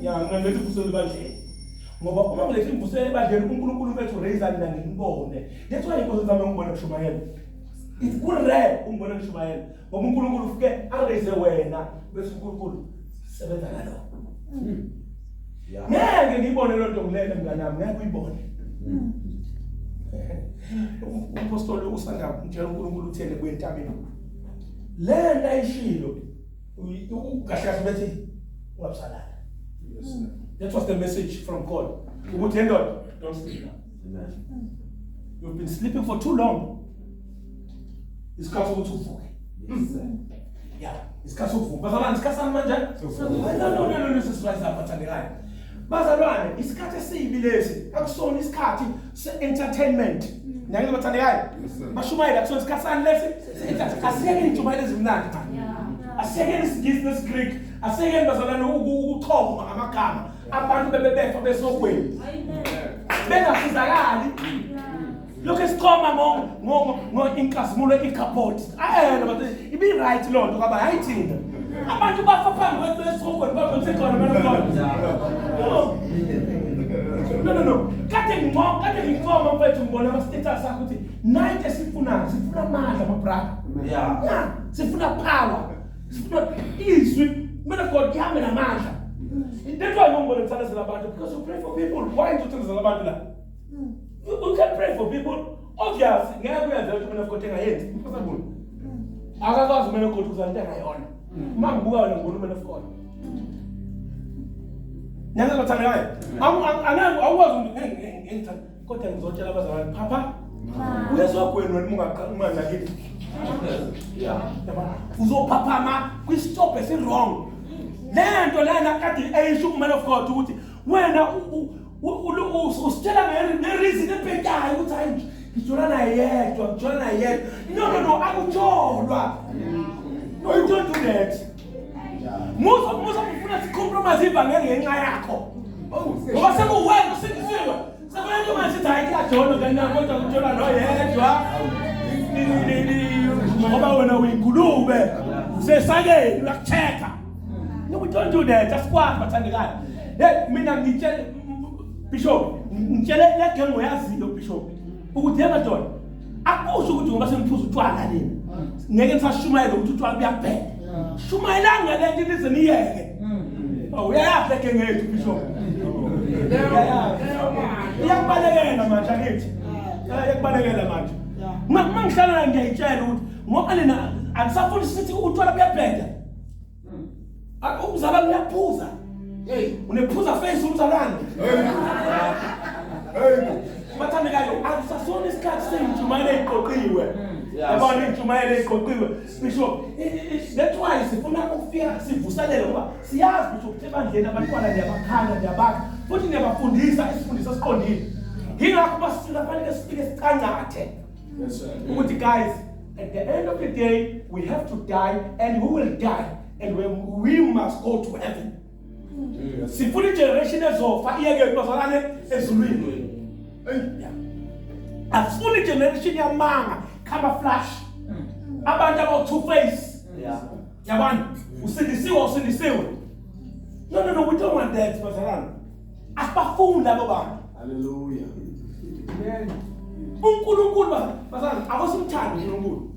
Ya ngilethe imvuselelo ebandleni. Ngoba uma ngilethe imvuselelo ebandleni uNkulunkulu mfethu raise mina ngibone. That's why inkosi zami ngibona kushumayela. It's good rare ungibona ngishumayela. Ngoba uNkulunkulu ufike araise wena bese uNkulunkulu sebenza ngalokho. Ngeke ngiyibone loo nto ngilele mngane wami, ngeke uyibone. Umpostoli usanda kutshela uNkulunkulu uthele kwentabeni. Le nto ayishilo kahle kahle bethi ungabusalala. Yes sir. That was the message from God. Ukuthi endoda, don't sleep now. Amen. You've been sleeping for too long. Isikhathi sokuthi uvuke. Yes sir. Yeah, isikhathi sokuvuka. Bazalwane, isikhathi sami manje? No, no, no, no, no, rise up, bathandekayo. Bazalwane, isikhathi esibi lesi akusona isikhathi se-entertainment. Niyangizwa bathandekayo? Yes, sir. Bashumayela akusona isikhathi sani lesi? Se-entertainment. Asiyekeni intshumayelo ezimnandi manje. Asiyekeni isiNgisi nesiGreek. Asiyekeni bazalwane ukuchoma ngamagama. Abantu bebebefa besogweni. Bengasizakali. Lokho esichoma ngo ngo ngo inkazimulo ikapoti. Ayena but ibi right lo nto kwaba hayi thina. Abantu bafa phambi kwethu esihogweni babonise khona man of God. No. No no no. Kade ngincoma, kade ngincoma mfethu ngibona ama status akho ukuthi night esifunayo, sifuna amandla my brother. Yeah. Yeah, sifuna power. Sifuna izwi. Man of God ihambe namandla. That's why ngibona ngithandazela abantu because you pray for people. Why uthandazela abantu la? You can pray for people. Obviously, ngeke uyenze ukuthi man of God engayenzi. Impossible. Akakwazi man of God ukuzala into engayona. Uma ngibuka wena ngibona man of God. Nyanza bathandekayo. Angeke awukwazi ngithanda kodwa ngizotshela abazalwane papa. Uyezogweni wena uma ungaqala unganakile. Yeah. Uzophaphama kwi-stop esi-wrong. Le nto lena kade eyisho uman of God ukuthi wena usitshela nge-reason ebhekayo ukuthi hayi ngijola naye yedwa, ngijola naye yedwa. No no no, akujolwa. No, you don't do that. Musa musa ufuna si-compromise ivangeli ngenxa yakho. Ngoba sekuwena usindisiwe. Sekunento manje sithi hayi kuyajolwa kanti na kodwa kujola noyedwa. Ngoba wena uyingulube. Usesakeni uyakuchecka. No, we don't do that. Asikwazi bathandekayo. Hey, mina ngitshele Bishop, ngitshele le gang oyaziyo Bishop. Ukuthi yena madoda akusho ukuthi ngoba sengiphuza utshwala nina. Ngeke ngisashumayela ukuthi utshwala buyabheda. Shumayelanga le nto nize niyeke. Oh, uyayazi le gang yethu Bishop. Uyayazi. Iyakubalekela manje angithi. Iyakubalekela manje. Uma ngihlala la ngiyayitshela ukuthi ngoba nina akusafuni sithi utshwala buyabheda. Umzalwane uyaphuza. Hey. Unephuza face umzalwane. Hey. Bathandekayo akusasona isikhathi seyintshumayelo eziqoqiwe. Yes. Yabona intshumayelo eziqoqiwe. Bishop, that's why sifuna ukufika sivuselele ngoba siyazi Bishop ukuthi ebandleni abantwana niyabakhanda niyabakha futhi niyabafundisa isifundiso esiqondile. Yingakho basifika fanele sifike sicangathe. Yes sir. Ukuthi guys, at the end of the day we have to die and we will die and we must go to heaven. Sifuna igeneration ezofa iyeke bazalwane ezulwini. Hey. Asifuni igeneration yamanga camouflage. Abantu abo two face. Yeah. Yabona? Usindisiwe usindisiwe. No no no, we don't want that bazalwane. Asibafuni labo bantu. Hallelujah. uNkulunkulu bazalwane akosimthandi uNkulunkulu.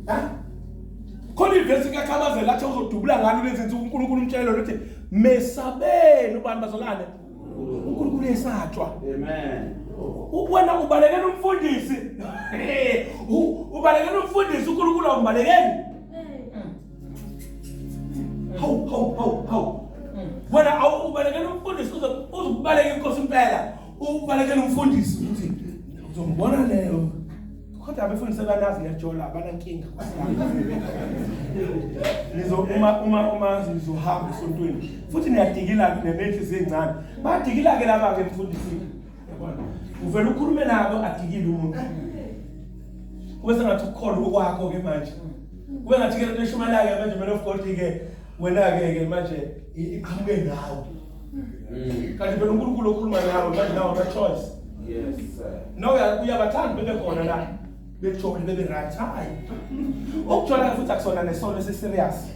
Ha? Khona ivesi kaKhabazela athi uzodubula ngalo lezi zinsuku uNkulunkulu umtshela ukuthi mesabeni ubani bazalwane. uNkulunkulu uyesatshwa. Amen. Wena ubalekela umfundisi. Ubalekela umfundisi uNkulunkulu awumbalekeli. Hawu hawu hawu hawu. Wena awubalekela umfundisi uzokubaleka inkosi impela. Ubalekela umfundisi uthi uzombona leyo. Kodwa abefundisi banazi ngiyajola abanankinga. Nizo uma uma uma nizohamba esontweni futhi niyadikila ke nenhliziyo ezincane. Bayadikila ke laba ke mfundisi. Yabona? Uvela ukhulume nabo adikile umuntu. Kube sengathi ukukholwa okwakho ke manje. Kube ngathi ke lento eshumayela ke manje man of God ke wena ke ke manje iqhamuke nawe. Kanti phela uNkulunkulu okhuluma nawe manje nawe una choice. Yes sir. No uyabathanda bebe khona la. Bejole bebe right. Hayi. Ukujola futhi akusona nesono esi serious.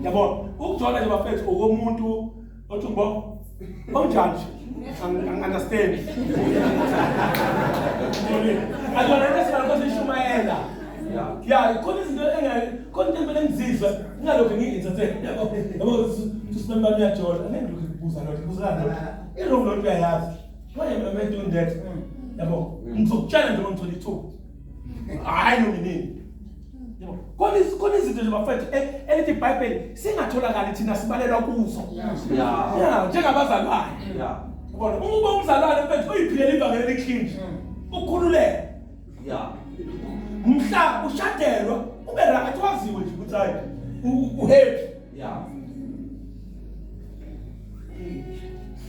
Yabona? Ukujola nje bafethu okomuntu othi ngibo onjani nje? Angi-understand. Akona into esifanele sishumayela. Yeah. Yeah, khona izinto khona into emele ngizizwe ngingalokhu ngi-entertain. Yabo, yabo, usimemba uyajola. Angeke ngilokhu Ngibuza lotho, ngibuza lotho. I-wrong lotho uyayazi. Why am I doing that? Yabo, ngizokutshela nje uma ngithola ithuba. Hayi noma inini. Yabo, khona izinto nje bafethu elithi iBhayibheli singatholakali thina sibalelwa kuzo. Yeah, njengabazalwane. Yabona, uma uba umzalwane mfethu uyiphilela ivangeli eliclean nje. Ukhululeke. Mhla ushadelwa ube right waziwe nje ukuthi hayi uhappy.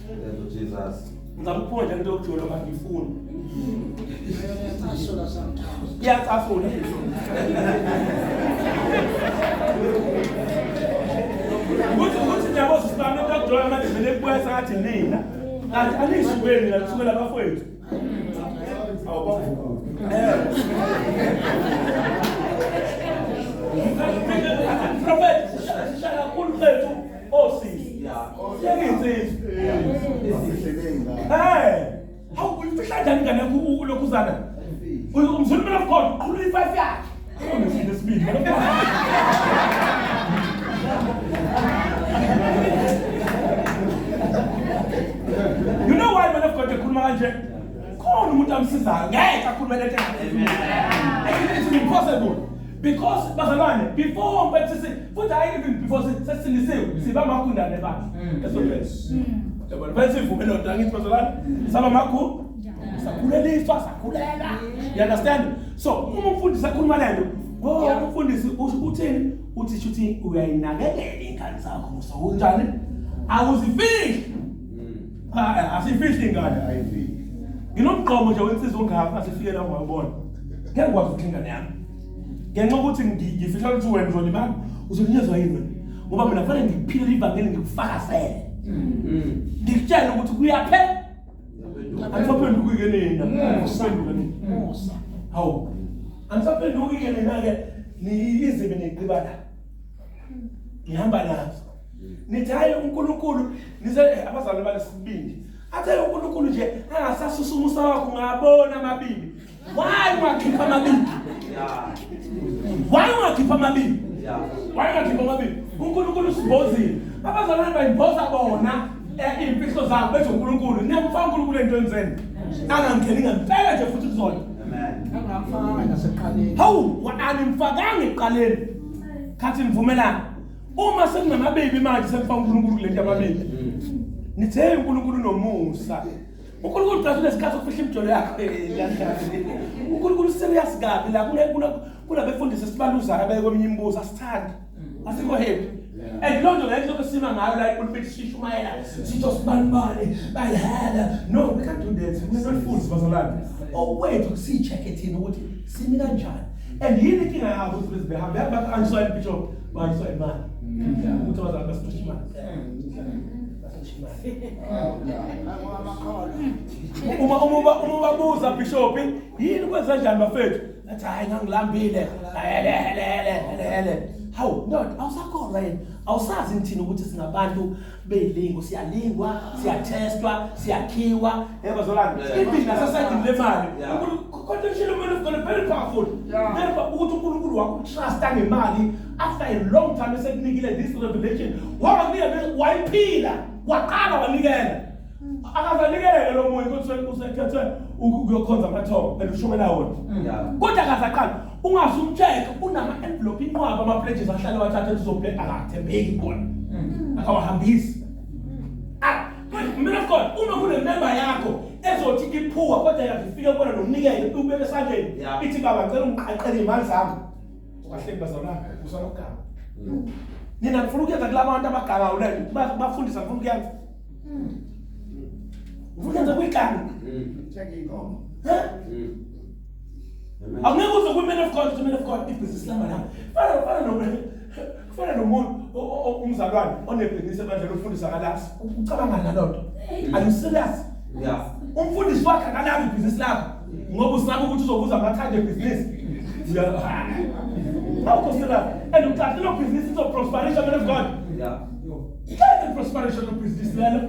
Thank you, Jesus. Ngizama ukuphuma nje into yokujola manje ngifuna. Iyacasula sometimes. Iyacasula. Ukuthi niyabo sisibambe into yokujola manje vele kubuya sengathi nina. Kanti anisukeli la kusukela abafowethu. Awubavukulu. Prophet, sishaya kakhulu mfethu osisi. Siyeke insizwa. Hey, hawu uyifihla kanjani ingane yakho ulokhuzana? Umzulu man of God, uqhulula i-five yakhe. Unesibindi esibili, man of God. You know why man of God ekhuluma kanje? Khona umuntu amsizayo, ngeke akhulume lento engaphezulu. It's impossible. Because bazalwane, before mfethu futhi hayi even before sesindisiwe, siba amagundane ebandla. Esontweni. Yabona, mfethu sivume loo nto angithi bazalwane, saba amagu sakhuleliswa, sakhulela. You understand? So uma umfundisi akhuluma lento, ngoba umfundisi usho uthini? Uthi shuthi uyayinakekela ingane zakho musa unjani? Awuzifihli. Ha, asifihli ingane. Ayifihli. Nginomgqomo nje wensizwa ongaka asifike la ungawubona. Ngeke ngikwazi ukuthi ingane yami. Ngenxa yokuthi ngifihla ukuthi wena uzolimala, uzolinyazwa yini wena? Ngoba mina kufanele ngiphile ivangeli ngikufakazele. Ngikutshele ukuthi kuyaphela. Anisaphenduki ke nina. Anisaphenduki nina. Musa. Hawu. Anisaphenduki ke nina ke ni izibi niqiba la. Ngihamba nazo. Nithi hayi uNkulunkulu nize abazalwane balesibindi. Athe uNkulunkulu nje angasasusa umusa wakho ngabona amabili. Why ungakhipha amabili? Why ungakhipha amabili? Why ungakhipha amabili? uNkulunkulu usibozile. Abazalwane bayimboza bona iy'mfihlo zabo bethi uNkulunkulu. Niyamfaka uNkulunkulu ey'ntweni zenu. Angangeni ngempela nje futhi kuzona. Amen. Angamfakanga nasekuqaleni. Hawu, animfakanga ekuqaleni. Khathi nivumelana. Uma sekunamabibi manje sekufaka uNkulunkulu kule nto yamabibi. Nithe uNkulunkulu unomusa. uNkulunkulu cha unesikhathi sokufihla imijolo yakho. uNkulunkulu serious kabi la kunabefundisi esibaluzayo abeke kweminye imibuzo asithandi. Asikho happy. And loo nto leyo lokho sima ngayo la ipulpit sishumayela sitho sibalibale bayihela. No, we can't do that. We're not fools bazalwane. Okwethu siyi-check-e thina ukuthi simi kanjani. And yini inkinga yabo ukuthi behambe bahanjiswa yini bishop bahanjiswa imali. Ukuthi abazalwane basixoshe imali. Basixoshe imali. Uma ubabuza bishop yini kwenza njani bafethu? Athi hayi ngangilambile. Hele hele hele hele. Hawu ndoda awusakholwa yini? Awusazi thina ukuthi singabantu beyilingo, siyalingwa, siyathestwa, siyakhiwa. Yebo bazalwane. Even nasesayidini lemali. Contention man of God very powerful. Very powerful ukuthi uNkulunkulu wakutrusta ngemali after a long time esekunikile this revelation. Wabakunika wayiphila, waqala wanikela. Akazanikele lo muntu ukuthi usekhethe ukuyokhonza amathongo and ushumela wona. Kodwa akazaqala ungasumcheck unama envelope inqwaba ama pledges ahlale wathatha uzoplay akathembeki kona. Akawahambisi. Man of God, uma kune member yakho ezothi iphuwa kodwa yakufika kubona nomnikelo ubeke esandleni ithi baba ngicela ungiqaqele imali zami. Ungahleki bazalwane, usanogama. Nina ngifuna ukuyenza kulabantu abaganga ulele bafundisa ngifuna ukuyenza. Ngifuna ukuyenza kuyiganga. Thenga inkomo. Angeke uze kwi-man of God, man of God ibhizinisi lama la. Kufana nomuntu umzalwane onebhizinisi ebandleni ufundisa akalazi. Ucabanga nalonto. Are you serious? Umfundisi wakhe akalazi ibhizinisi lakho ngoba usaba ukuthi uzobuza amathanda ebhizinisi. Awukho serious. And ucathi lo bhizinisi izoprosperisha man of God. Ngeke prosperisha lo bhizinisi lelo.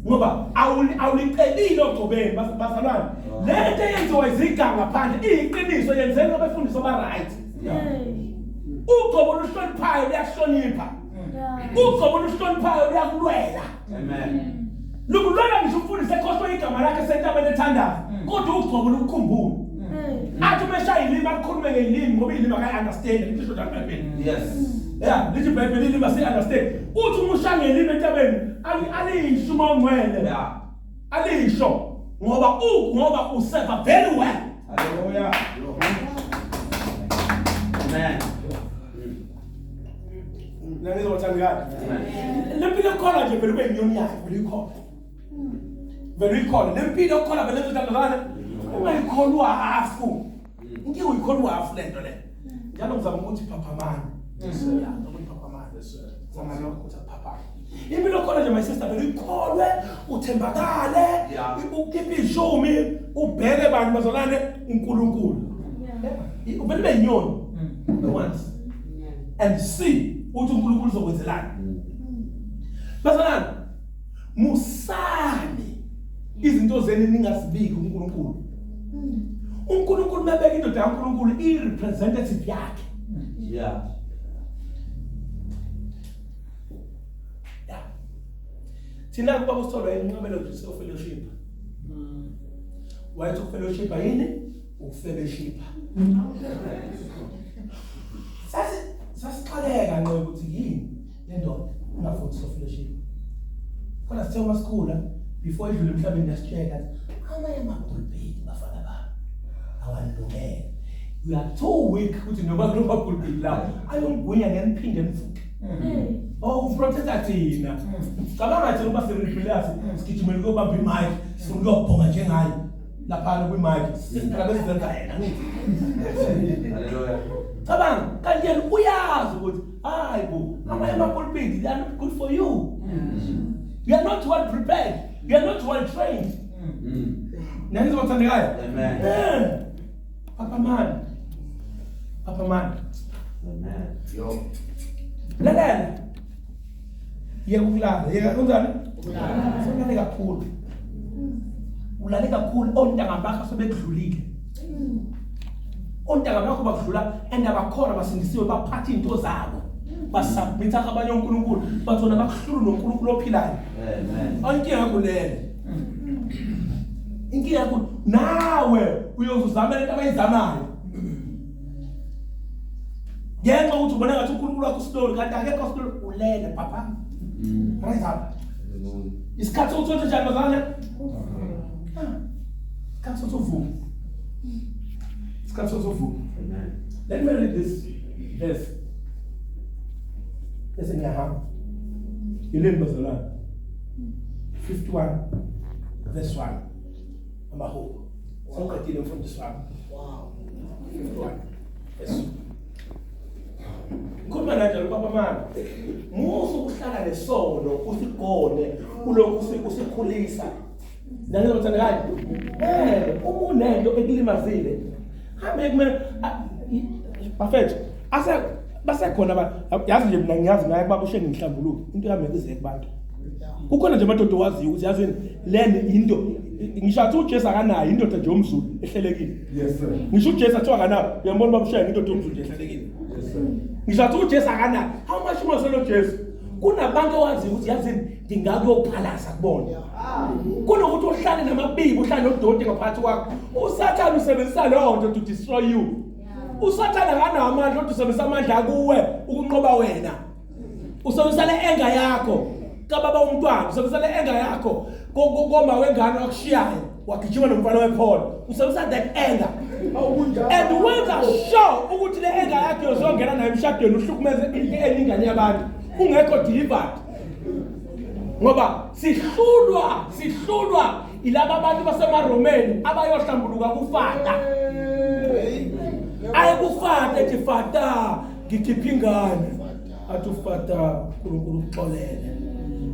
Ngoba awulicelile ogcobeni bazalwane. Lento eyenziwa iziganga phandle iyiqiniso yenzelwa abefundisi aba right. Ugcobo oluhloniphayo luyahlonipha. Ugcobo oluhloniphayo luyakulwela. Amen. Lukulwela ngisho umfundisi ekhohlwe igama lakhe sentabeni ethandayo. Kodwa ugcobo lukukhumbula. Athi uma eshaya ilimi akhulume ngelimi ngoba ilimi akayi-understand lisho njalo iBhayibheli. Yes. Yeah, lithi iBhayibheli ilimi asiyi-understand. Uthi uma ushaya ngelimi entabeni alisho uma ungcwele. Yeah. Alisho ngoba ngoba useva very well. Hallelujah. Amen. Nangizwa bathandekayo. Amen. Le mpilo yokukholwa nje vele ube inyoni yakhe vele uyikhona. Vele uyikhona. Le mpilo yokukholwa vele ezothandazana ungayikholwa hafu. Inkinga uyikholwa hafu lento le. Njalo ngizama ukuthi phaphamani. Yeah, ngizama ukuthi phaphamani. Zama lokho ukuthi aphaphame. Impilo yokukholwa nje my sister vele uyikholwe, uthembakale, Yeah. ukhiphe ishumi, ubheke bantu bazalwane uNkulunkulu. Yeah. Uvele ube inyoni. Once. And see ukuthi uNkulunkulu uzokwenzelani. Bazalwane, musani izinto zenu ningazibiki uNkulunkulu. uNkulunkulu mabeka indoda kaNkulunkulu i representative yakhe. Yeah. Yeah. Thina kuba kusitholwa inqabelo nje sefellowship. Wayethi ukufellowship yini? Ukufellowship. Sasi sasixaleka nqo ukuthi yini le ndoda ingafundisi fellowship. Kodwa sithe uma sikhula before idlule emhlabeni yasitshela amanye amapulpiti bafana bami awalungele. You are too weak ukuthi noma kulomapulpiti lawo ayongigwinya ngeniphinde nivuke. Oh, uprotecta thina. Cabanga thina uma siribhilasi sigijimela ukuyobamba imic, sifuna ukuyobhonga njengaye laphana kwimic. Siphela besizenza yena ngithi. Hallelujah. Cabanga kanti yena uyazi ukuthi hayi bo, amanye amapulpiti they are not good for you. You are not well prepared. You are not well trained. Nani bathandekayo? Amen. Eh. Papa man. Papa man. Amen. Yo. Lalela. Yeka ukulala. Yeka kunjani? Ukulala. Solale kakhulu. Ulale kakhulu ontanga bakho sebekudlulile. Ontanga bakho bakudlula and abakhona basindisiwe baphatha into zabo. Basubmitha abanye oNkulunkulu bathona bakuhlulu noNkulunkulu ophilayo. Amen. Inkinga kulele. Inkinga ku nawe uyozuzama lento abayizamayo. Ngenxa ukuthi ubona ngathi uNkulunkulu wakho usiloli kanti akekho siloli ulele papa. Rise up. Isikhathi sokuthi wenze njani bazalwane? Isikhathi sokuthi uvuke. Isikhathi sokuthi uvuke. Amen. Let me read this verse. Bese ngiyahamba. Yileni bazalwane? 51 verse 1. Amahubo. Sewuqedile mfundisi wami. Wow. 51 verse 1. Ngikhuluma kanjalo baba mama. Musu ukuhlala nesono usigone ulokhu usikhulisa. Nangizwa bathandekayo? Uma unento ekulimazile hambe kumele bafethu ase basekhona abantu yazi nje mina ngiyazi ngaye kubaba ushenge ngihlambuluke into yami ize kubantu. Kukhona nje amadoda owaziyo ukuthi yazini leni into ngisho athi uJesu akanayo indoda nje yomZulu ehlelekile. Yes sir. Ngisho uJesu athiwa akanayo uyambona baba ushenge indoda yomZulu nje ehlelekile. Yes sir. Ngisho athi uJesu akanayo how much more solo Jesu kunabantu owaziyo ukuthi yazini ngingakuyophalasa kubona. Kunokuthi uhlale namabibi uhlale nodoti ngaphakathi kwakho. uSathane usebenzisa leyo nto to destroy you. uSathane akanawo amandla kodwa usebenzisa amandla akuwe ukunqoba wena. Usebenzisa le enga yakho kababa umntwana, usebenzisa le enga yakho koma wengane wakushiyayo wagijima nomfana wepholo. Usebenzisa that anger. And wenza sure ukuthi le enga yakho yozongena nayo emshadweni uhlukumeze enye ingane yabantu ungekho delivered. Ngoba sihlulwa ilaba abantu basemaRomeni abayohlambuluka kufata. Ayekufata ethi fata ngikhipha ingane. Athi ufata uNkulunkulu uxolele.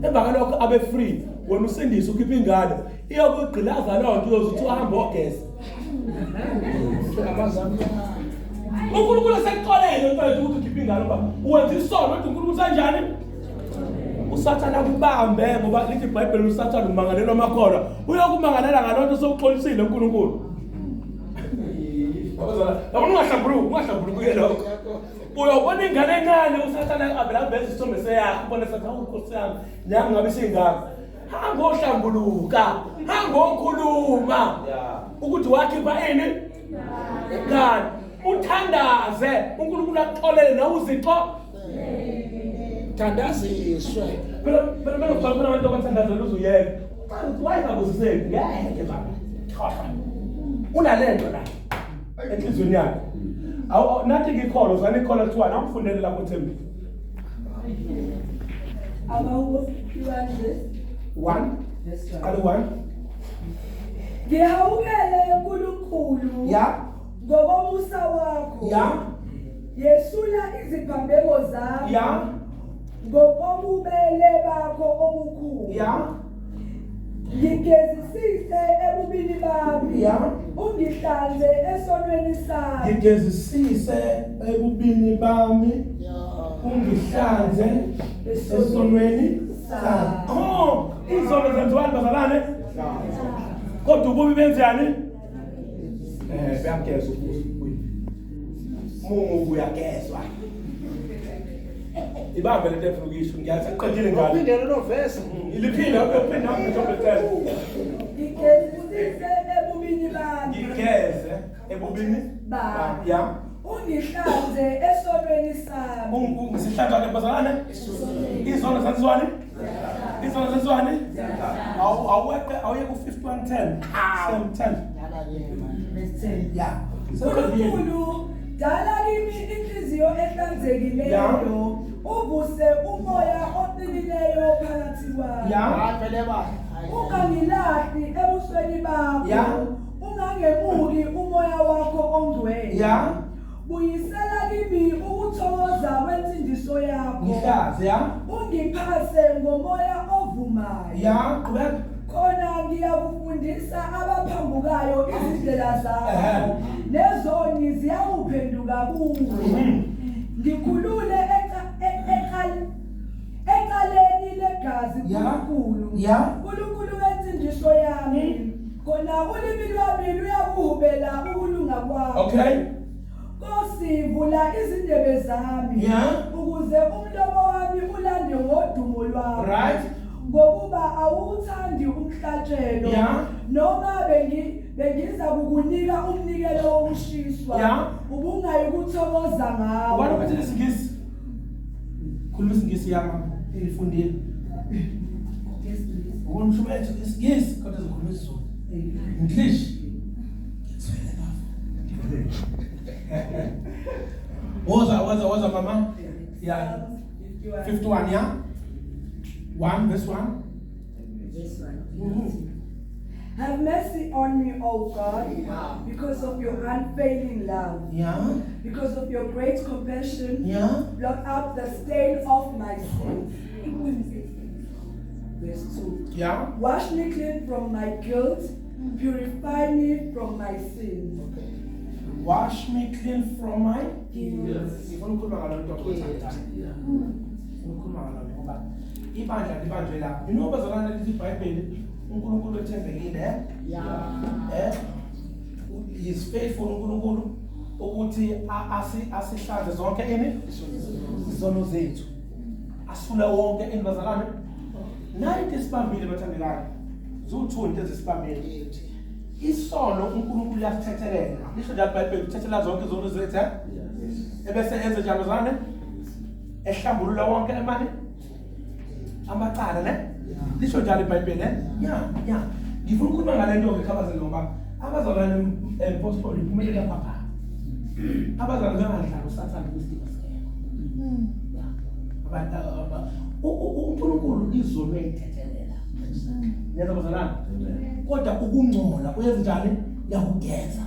Emva kwalokho abe free wena usindise ukhipha ingane iyokugqilaza leyo nto uyoze uthi uhamba ogeza. uNkulunkulu esekuxolele mfethu ukuthi ukhipha ingane ngoba wenza isono kodwa uNkulunkulu usenjani? uSathane akubambe ngoba lithi iBhayibheli uSathane umangalelwa amakholwa uyokumangalela ngalonto sewuxolisile uNkulunkulu. Abazala, yabona ungahlambuluki, ungahlambuluki lokho. Uyobona ingane encane usathana avela aveze isithombe seyakho, ubone sathi hawu Nkosi yami, nami ngabe singaka. Hamba ohlambuluka, hamba okhuluma. Ukuthi wakhipha ini? Ingane. Uthandaze, uNkulunkulu akuxolele nawe uzixo. Thandaziswe. Phela phela mina ngibona abantu abathandazela uzuyeka. Uthi why ngabuziseki? Ngeke baba. Khohlwa. Unalento la enhliziyweni yakhe. Awu nathi ngikholo, zani ikholo kuthiwa namfundele lapho Thembi. Amahubo 51 verse 1 verse 1. Qala 1. Ngihawukele uNkulunkulu. Ya. Ngokomusa wakho. Ya. Yesula iziphambeko zami. Ya. Ngokobubele bakho obukhulu. Ya. Ngigezisise ebubini bami. Ya. Ungihlanze esonweni sami. Ngigezisise ebubini bami. Ya. Ungihlanze esonweni sami. Oh, izono zenziwani bazalwane? Kodwa ububi benzani? Beyageza ububi. Mungu uyagezwa. Ibambe lento efuna ukuyisho, ngiyathi ngiqedile ngalo. Uphinde lelo verse. Iliphinde uphinde ngizobe cela. Ngigezisise ebubini bami. Ngigeze ebubini Bami. Ya. Ungihlanze esonweni sami. Ungihlanza ke bazalwane? Izono zenziwani? Izono zenziwani? Awu aweqe awuye ku 5110. Same 10. Verse 10. Yeah. uNkulunkulu dala kimi inhliziyo ehlanzekileyo uvuse umoya oqinileyo phakathi kwami. Ya. Hayi vele ba. Ungangilahli ebusweni bakho. Ya. Ungangemuki umoya wakho ongcwele. Ya. Buyisela kimi ukuthokoza kwensindiso yakho. Ngihlaze ya. Ungiphase ngomoya ovumayo. Ya, qhubeka. Khona ngiyakufundisa abaphambukayo izindlela zakho nezoni ziyakuphenduka kuwe. Ngikhulule ecaleni legazi uNkulunkulu. uNkulunkulu wensindiso yami. Khona ulimi lwami luyakuhubela ukulunga kwakho. Okay. Nkosi vula izindebe zami ukuze umlomo wami ulande ngodumo lwakho. Right. Ngokuba awuthandi umhlatshelo noma bengiza kukunika umnikelo wokushiswa ubungayikuthokoza ngawo. Ubani uphethe isiNgisi? Khuluma isiNgisi yami ifundile. Ubona umshumayeli isiNgisi kodwa uzokhuluma isiZulu. English. Woza woza woza mama. Yeah. 51 yeah. 1 verse 1. Verse 1. Have mercy on me, O God, because of your unfailing love. Yeah. Because of your great compassion. Yeah. Blot out the stain of my sins. Verse 2. Yeah. Wash me clean from my guilt. Purify me from my sins. Okay. Wash me clean from my guilt. Ngifuna ukukhuluma ngalo nto kodwa. Yeah. Ngifuna ukukhuluma ngalo nto ngoba ibandla libanjwe la. You know bazalwane lithi iBhayibheli uNkulunkulu ethembekile. Yeah. He is faithful uNkulunkulu ukuthi asihlanze zonke ini izono zethu. Asule wonke ini bazalwane. Nayi isibambile bathandekayo. Zuthu into ezisibambile. Isono uNkulunkulu uyasithethelela. Lisho nje iBhayibheli uthethela zonke izono zethu, eh? Ebese enze njalo bazalwane. Ehlambulula wonke emani amacala ne? Lisho njalo iBhayibheli, eh? Yeah, yeah. Ngifuna ukukhuluma ngale nto ngikhabazela ngoba abazalwane empostoli kumele lapha. Abazalwane bengadlali uSathane kwisidingo singekho. Abantu uNkulunkulu izono uyayithethelela. Niyezwa bazalwane? Kodwa ukungcola uyenza njani? Uyakugeza.